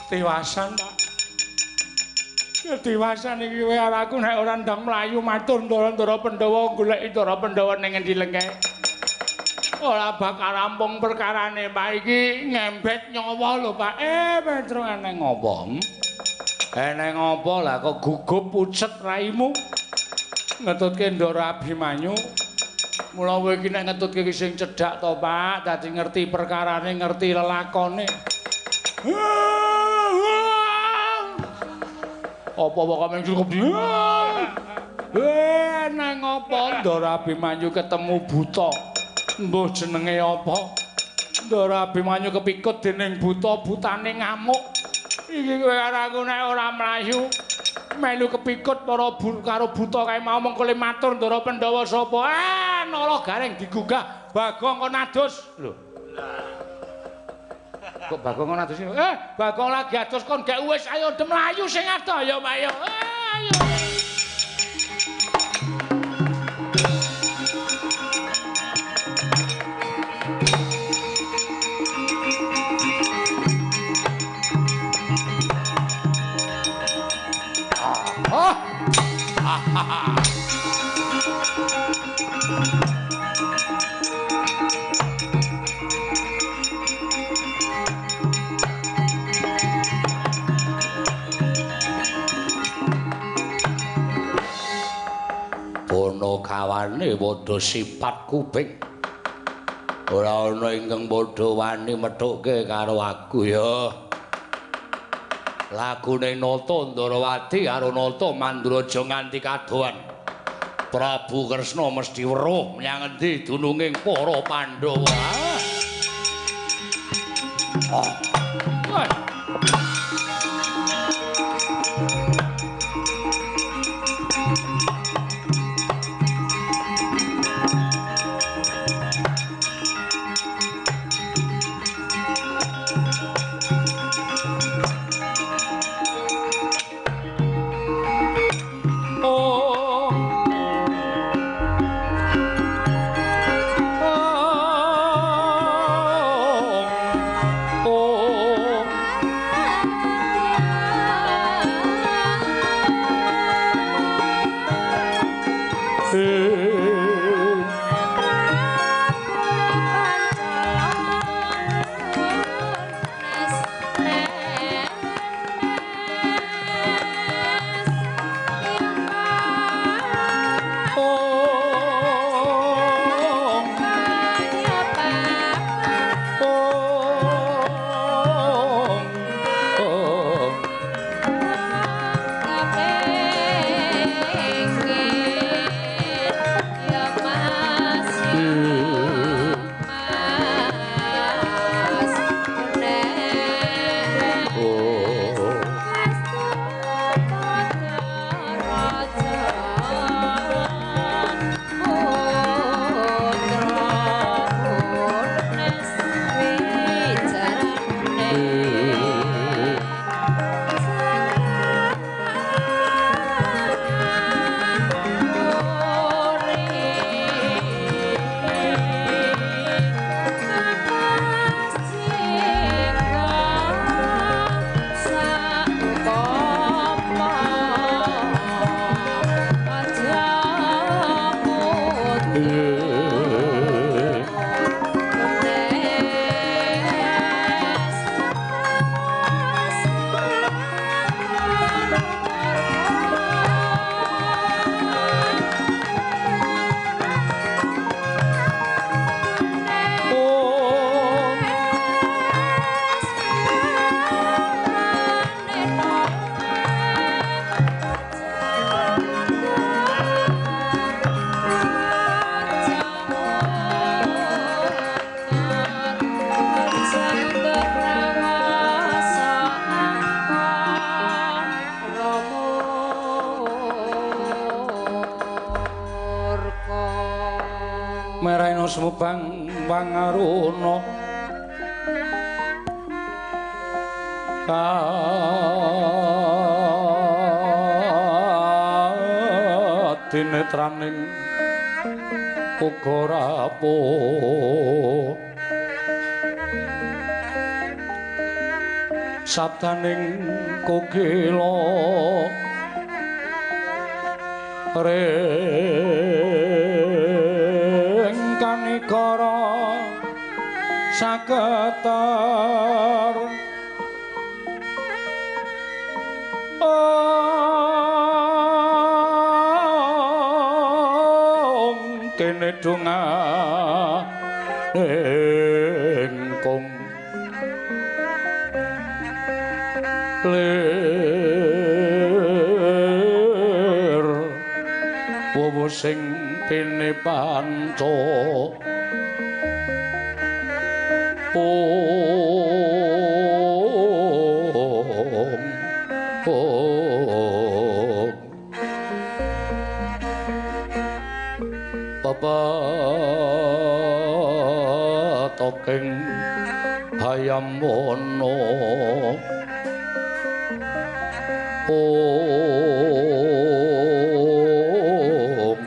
Tiwasan, Pak. Ketiwasan iki kowe aku nek ora ndang mlayu matur Ndara-ndara Pandhawa goleki Ndara Pandhawa ning endi lengke. Ora bakal rampung perkarane, Pak. Iki ngembet nyawa lho, Pak. Petro eneng apa? Eneng apa lah kok gugup pucet raimu? Ngetutke Ndara Abimanyu. Mula kowe iki nek ngetutke sing cedhak to, Pak, dadi ngerti perkarane, ngerti lelakone. Apa kok mung cukup. Nang apa Ndara Abimanyu ketemu buta? Mbuh jenenge apa? Ndara Abimanyu kepikut dening buta, butane ngamuk. Iki kowe karo aku nek ora mlayu melu kepikut para karo buta kae mau mengko le matur Ndara Pandhawa sapa? Nala Gareng digugah Bagong kon adus. Lho. Kok Bagong kon adus? Bagong lagi adus kon gek wis ayo dem mlayu sing adoh ayo Pak ayo. Ayo. Kawane padha sipat kuping. Ora ana ingkang padha wani methuke karo aku ya. Lagune Nata Ndarawati karo Nata Mandraja nganti kadohan. Prabu Kresna mesti weruh menyang endi dununging para Pandhawa. Oh. Meraina sumubang pangaruna kadinetraning uga rapuh sabdaning kokila ring kanikara saketer ong kene donga engkung lir wowo sing pene panca ong ong pepetoking hayam wana om om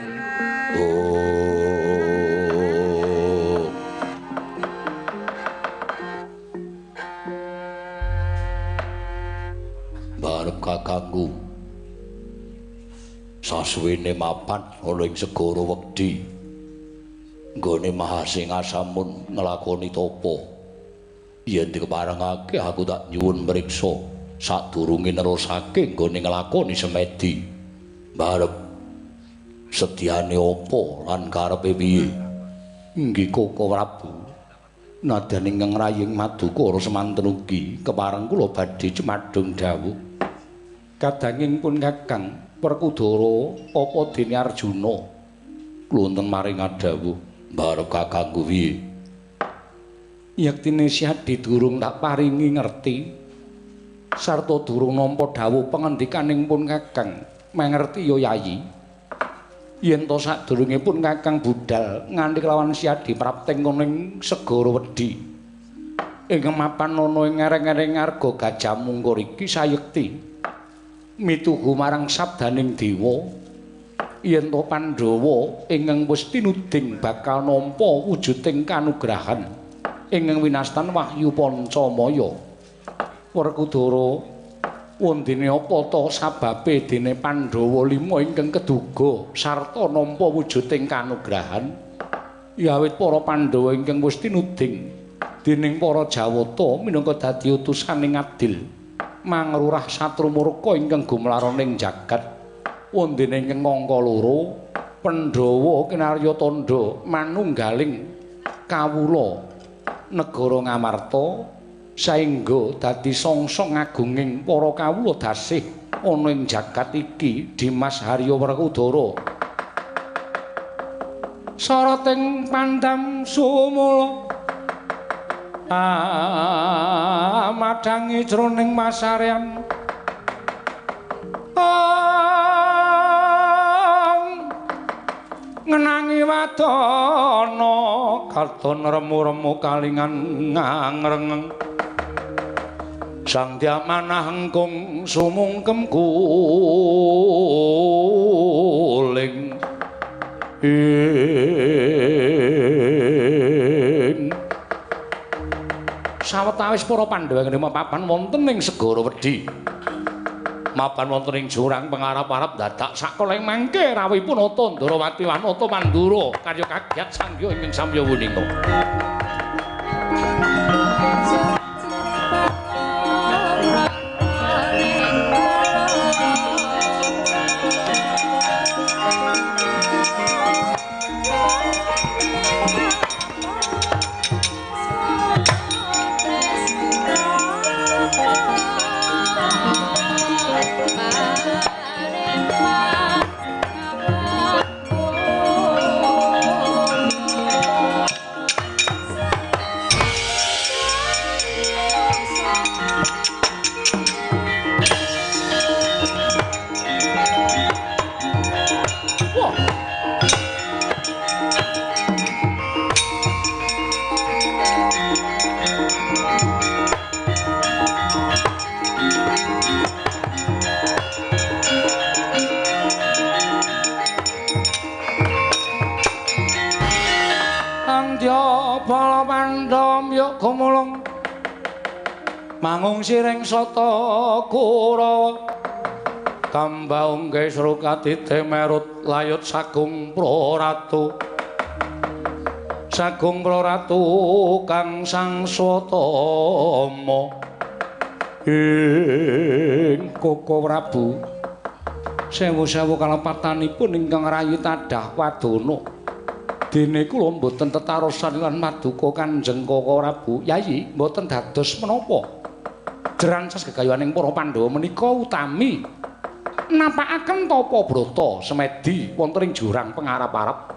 barep kakangku sasuwene mapan ana ing segara Wedhi nggone Mahasingasamun nglakoni tapa yen dikeparengake aku tak nyuwun mriksa sadurunge nerusake nggone nglakoni semedi. Barep sedyane apa lan karepe piye? Inggih Koko Prabu. Nadyan ingkang raying madukara semanten ugi kepareng kula badhe cumadung dawuh. Kadanging pun Kakang Werkudara apa dene Arjuna wonten maring adawuh. Barep kakangku piye? Yektine Syadi durung tak paringi ngerti sarta durung nampa dawuh pengendikaning pun Kakang. Mangerti ya Yayi. Yen to sadurunge pun Kakang budal nganti kelawan Syadi prapteng kono ing segara Wedhi. Ing mapan ana ing ngereng-ngereng arga Gajah Mungkur iki sayekti mituhu marang sabdaning dewa yen to Pandhawa ingkang wis tinuding bakal nampa wujuding kanugrahan ingkang winastan Wahyu Pancamaya. Werkudara wondene apa ta sababe dene Pandhawa lima ingkang keduga sarta nampa wujuding kanugrahan? Ya awit para Pandhawa ingkang wis tinuding dening para Jawata minangka dadi utusaning adil mangrurah satru murka ingkang gumlaron ing jagat. Wondene ingkang angka loro Pandhawa kinarya tandha manunggaling kawula negara Ngamarta saengga dadi songsong agunging para kawula dasih ana ing jagat iki. Dimas Harya Werkudara sarating pandam sumula amadhangi jroning pasarean ngenangi wadana katon remu-remu kalingan ngangrengeng Sang Dyamanah engkung sumungkem kuling ing sawetawis para Pandhawa ngrima papan wonten ing segara Wedhi. Mapan wonten ing jurang pengarap-arap dadak sakoleng mangke rawuhipun Nata Ndrawati Wanata Mandura karya kagiat sangya ingkang samya wuninga. Bye. Tandya bala Pandhawa yuk gumulung mangung siring sata Kurawa kambaung gesru katite merut layut sagung praratu sagung praratu kang sang swatama ing Koko Prabu sewu-sewu kalepatanipun ingkang rayi tadah wadana dene kula mboten tetarosan lan maduka Kanjeng Koko Prabu. Yayi mboten dados menapa jerancas gegayuhaning para Pandhawa menika utami napakaken tapa brata semedi wonten ing jurang pengarap-arap.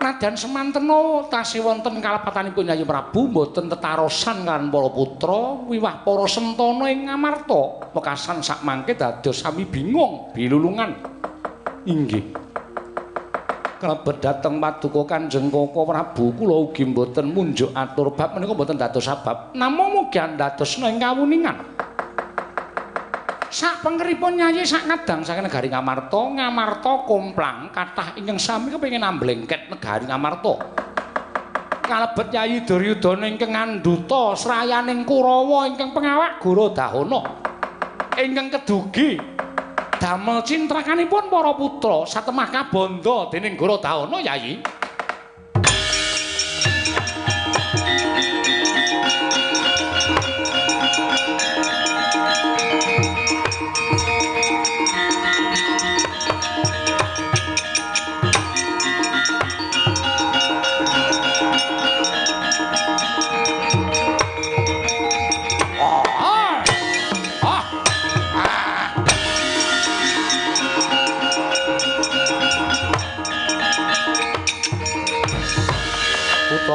Nadyan semantena tasih wonten kalepatanipun Yayi Prabu mboten tetarosan lan para putra wiwah para sentana ing Ngamarta wekasan sakmangke dados sami bingung bilulungan. Inggih. Kalebet dhateng paduka Kanjeng Koko Prabu kula ugi mboten munjuk atur bab menika mboten dados sabab namung mugi andadosna ing kawuningan. Sak pengeripun Yayi sak kadang saking negari Ngamarta, Ngamarta komplang kathah ingkang sami kepengin amblengket negari Ngamarta. Kalebet Yayi Duryudana ingkang ngandhuta srayaning Kurawa ingkang pengawak Guru Dahana ingkang kedugi damel cintrakanipun para putra satemah kabandha dening Guru Dahana. Yayi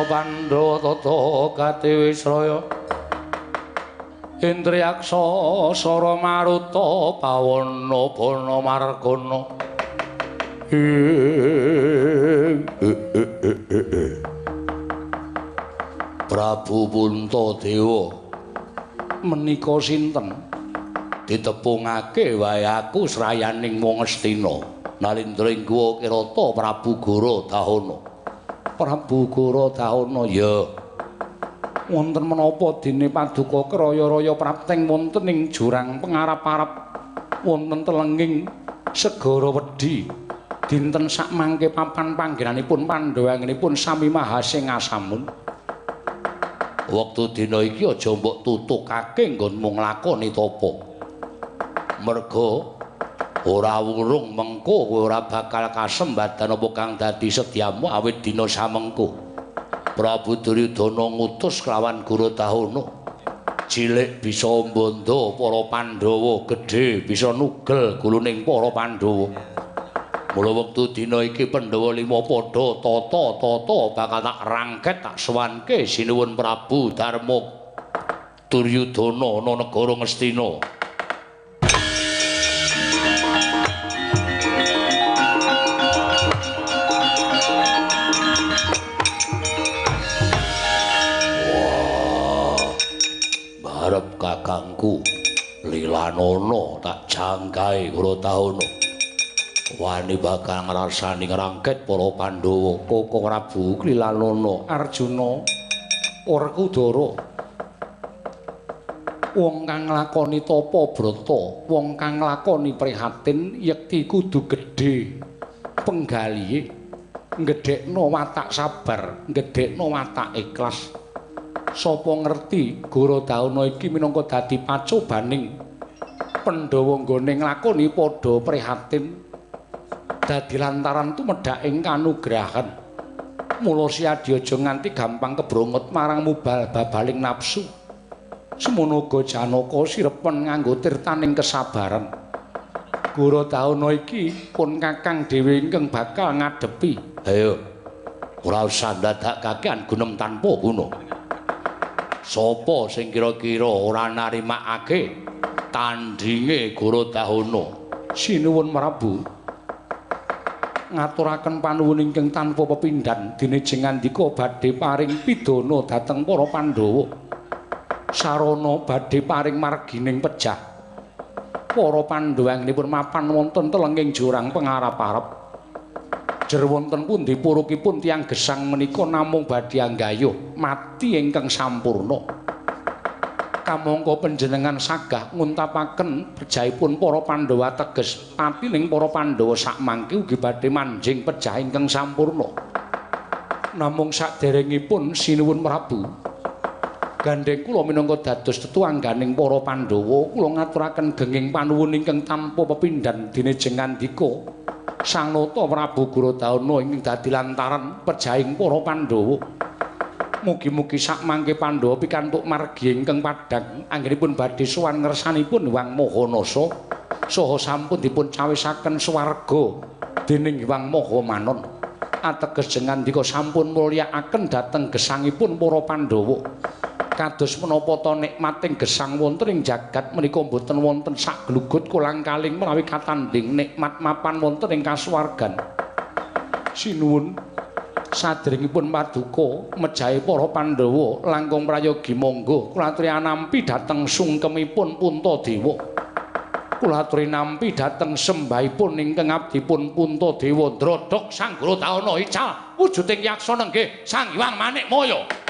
Pandhawa tata katiwisraya Indriyaksa sara maruta pawana bana margana. Prabu Puntadewa menika sinten? Ditepungake wae aku srayaning wong Astina nalindra ing guwa Kirata Prabu Guru Dahana. Prabu Guru Dahana ya wonten menapa dene paduka kraya-raya prapteng wonten ing jurang pengarap-arap wonten telenging segara wedhi dinten sakmangke papan panggenanipun Pandhawa anggenipun sami mahasingasamun. Wektu dina iki aja mbok tutukake nggonmu nglakoni tapa merga ora wurung mengko kowe ora bakal kasembadan apa kang dadi sedyamu awit dina samengko. Prabu Duryudana ngutus kelawan Guru Dahana cilik bisa mbandha para Pandhawa, gedhe bisa nugel guluning para Pandhawa. Mula wektu dina iki Pandhawa lima padha tata-tata bakal tak rangket tak sowanke sinuwun Prabu Darma Duryudana ana negara Ngastina. Barep kakangku Lilanana tak jangkae Guru Dahana wani bakal ngrasani ngrangket para Pandhawa. Koko Prabu Lilanana Arjuna Werkudara wong kang nglakoni tapa brata, wong kang nglakoni prihatin yekti kudu gedhe penggalihe, nggedhekno watak sabar, nggedhekno watak ikhlas. Sapa ngerti Guru Dahana iki minangka dadi pacobaning Pandhawa nggone nglakoni padha prihatin dadi lantaran tumedhaking kanugrahan. Mula siadya aja nganti gampang kebrongot marang mubal babaling nafsu. Semono uga Janaka sirepen nganggo tirtaning kesabaran. Guru Dahana iki pun kakang dhewe ingkang bakal ngadepi. Ayo ora usah ndadak kakean gunem tanpa guna. Sapa sing kira-kira ora narimakake tandinge Guru Dahana? Sinuwun Prabu ngaturaken panuwun ingkang tanpa pepindhan dene jeng ngandika badhe paring pidana dhateng para Pandhawa. Sarana badhe paring margining pejah. Para Pandhawa anggenipun mapan wonten telenging jurang pengarap-arep. Kajer wonten pundi purukipun tiyang gesang menika namung badhe anggayuh mati ingkang sampurna. Kamangka panjenengan sagah nguntapaken pejahipun para Pandhawa teges patining para Pandhawa sakmangke ugi badhe manjing pejah ingkang sampurna. Namung saderengipun sinuwun Prabu, gandheng kula minangka dados tetuangganing para Pandhawa, kula ngaturaken genging panuwun ingkang tanpa pepindhan dene jengandika Sang Nata Prabu Guradana ingkang dadi lantaran pejahing para Pandhawa. Mugi-mugi sakmangke Pandhawa pikantuk margi ingkang padhang anggenipun badhe sowan ngersanipun Hyang Maha Nasa saha sampun dipun cawisaken swarga dening Hyang Maha Manon. Ateges jengandika sampun mulyakaken dhateng gesangipun para Pandhawa. Kados menapa ta nikmating gesang wonten ing jagat menika mboten wonten saglugut kolang-kaling menawi katandhing nikmat mapan wonten ing kasuwargan. Sinuwun saderengipun paduka mejahi para Pandhawa langkung prayogi monggo kula aturi anampi dhateng sungkemipun Puntadewa. Kula aturi nampi dhateng sembahipun ingkang abdipun Puntadewa ndrodhok Sang Guradana ical wujuding yaksa nenggih Sang Hyang Manikmaya.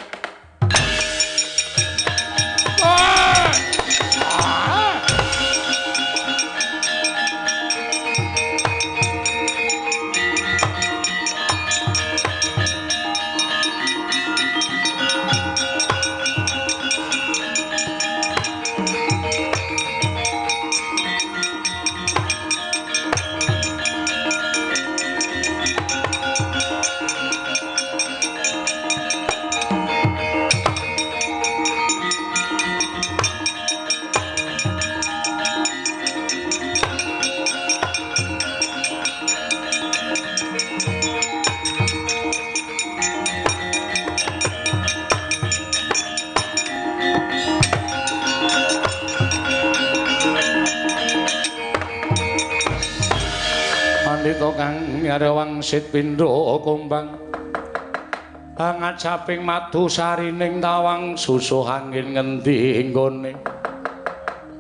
Kang wangsit pindha kumbang angacaping madu sarining tawang susuh angin ngendi nggone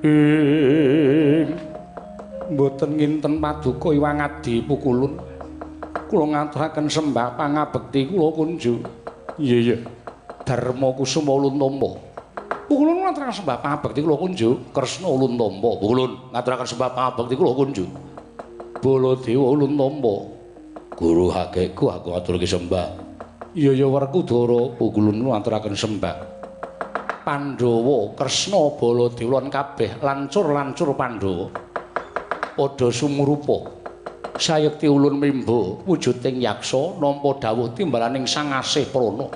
ing mboten nginten paduka Iwang Adi Pukulun kula ngaturaken sembah pangabekti kula kunju. Iya iya Darma Kusuma ulun tampa. Pukulun ngaturaken sembah pangabekti kula kunju. Kresna ulun tampa. Pukulun ngaturaken sembah pangabekti kula kunju. Baladewa ulun tampa. Guru hakekku aku aturke sembah. Iya ya Werkudara Pukulun ngaturaken sembah. Pandhawa Kresna Baladewa lan kabeh lancur-lancur Pandhawa padha sumurupa. Sayekti ulun mimba wujuding yaksa nampa dawuh timbalaning Sang Asih Prana.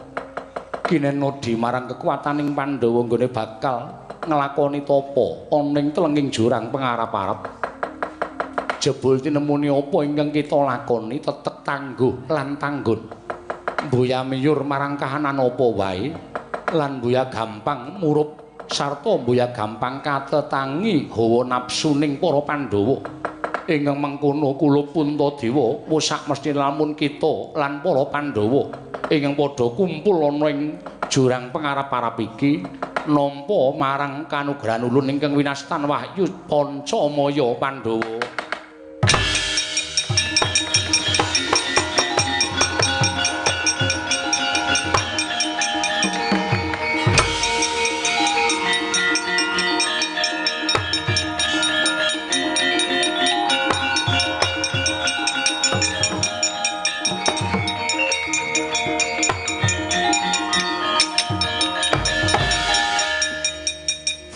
Kinenodi marang kekuataning Pandhawa nggone bakal nglakoni tapa ana ing telenging jurang pengarap-arap. Jebul tinemuni apa ingkang kita lakoni tetek tangguh lan tanggun. Mbuya miyur marang kahanan apa wae lan mbuya gampang murup sarta mbuya gampang katetangi hawa nafsuning para Pandhawa. Ingkang mengkono kula Puntadewa wis sakmesti lamun kita lan para Pandhawa ingkang padha kumpul ana ing jurang pengarap-arap iki nampa marang kanugrahan ulun ingkang winastan wahyu Pancamaya Pandhawa.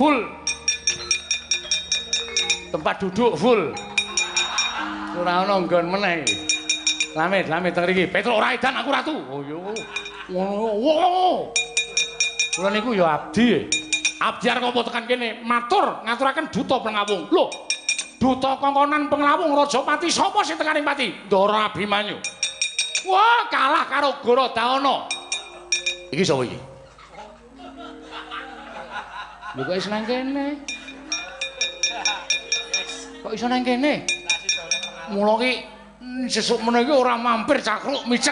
Full. Tempat duduk full. Ora ana nggon meneh. Lamit, lamit teng mriki. Petruk ora edan aku ratu. Oh iya. Ngono. Kula niku ya abdi. Abdi arep apa tekan kene? Matur ngaturaken duta Penglawung. Lho, duta kongkonan Penglawung Rajapati sapa sing tekaning pati? Ndara Abimanyu. Wah, kalah karo Gorodana. Iki sapa iki? Lho kok iso nang kene? Kok iso nang kene? Mula ki sesuk mene iki ora mampir cakruk micek.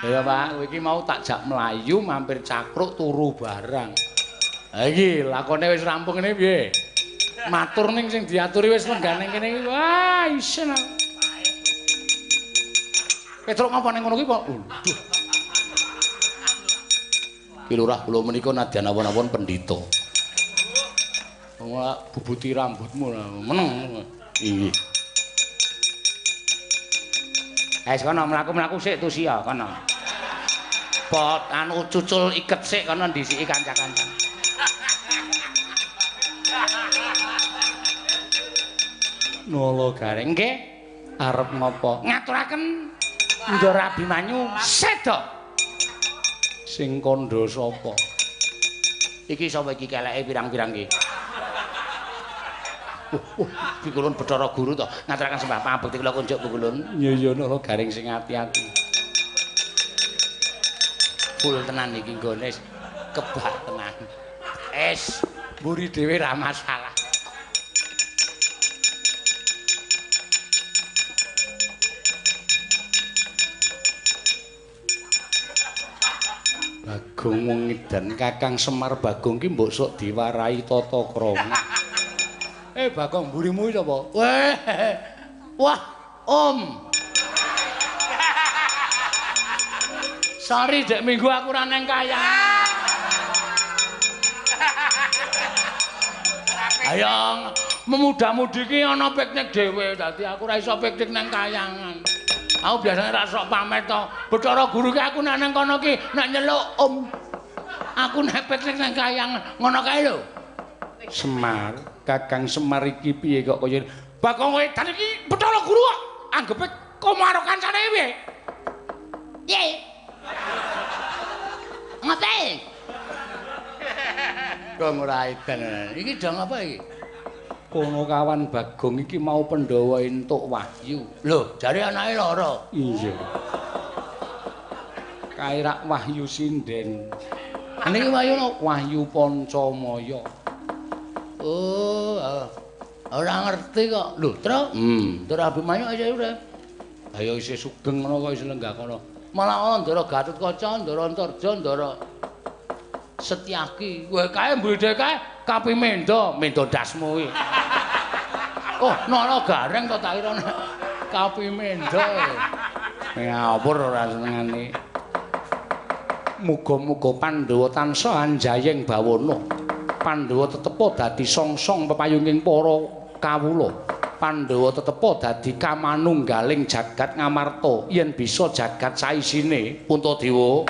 Ya Pak, kowe iki mau tak jak mlayu mampir cakruk turu barang. Ha iki lakone wis rampung ngene piye? Matur ning sing diaturi wis lenggah ning kene iki. Wah, isin aku. Petruk ngapa ning ngono kuwi, Pak? Aduh. Ki lurah kula menika nadyan awon-awon pendhita. Ora bubuti rambutmu meneng. Inggih. Wis kono mlaku-mlaku sik tusia kono. Pot anu cucul iket sik kono ndisiki kanca-kanca. Nolo Gareng nggih arep ngopo? Ngaturaken Ndara Abimanyu seda. Sing kandha sapa? Iki sapa iki keleke pirang-pirang iki? Pikulun Bathara Guru to ngaturaken sembah pangabekti kula kunjuk pikulun. Iya iya Nolo Gareng sing ati-ati. Full tenan iki nggone kebak tenan. Es mburi dhewe ra masalah. Bagong wong edan Kakang Semar Bagong ki mbok sok diwarahi tata krama. Bagong mburimu iki sapa? Weh. Wah, Om. Sorry dek minggu aku ora nang kayangan. Ayo memuda-mudi ki ana piknik dhewe, dadi aku ora iso piknik nang kayangan. Aku biasane ra sok pamer to. Bathara Guru ki aku nek nang kono ki nek nyeluk Om. Aku nek piknik nang kayangan ngono kae lho. Semar, Kakang Semar iki piye kok kaya Bagong wedan iki Bathara Guru kok anggepe komo karo kancane piye? Piye? Ngopo? Dong ora edan. Iki dong apa iki? Kono kawan Bagong iki mau Pandhawa entuk wahyu. Lho, jare anake lara. Iya. Kae rak wahyu sinden. Niki wahyu no? Wahyu Pancamaya. Oh, ora ngerti kok. Lho, Tru. Ndara Abimanyu isih urip. Ayo isih sugeng ngono kok isih lenggah kono. Malah ana Ndara Gatotkaca, Ndara Antarja, Ndara Setyaki. Kowe kae mburi dhewe kae Kapi Menda, menda ndasmu kuwi. Oh, Nala Gareng to tak kira Kapi Menda. Ngawur ora senengane. Muga-muga Pandhawa tansah anjayeng bawana. Pandhawa tetepa dadi songsong pepayunging para kawula. Pandhawa tetepa dadi kamanunggaling jagat Ngamarta. Yen bisa jagat saisine Puntadewa.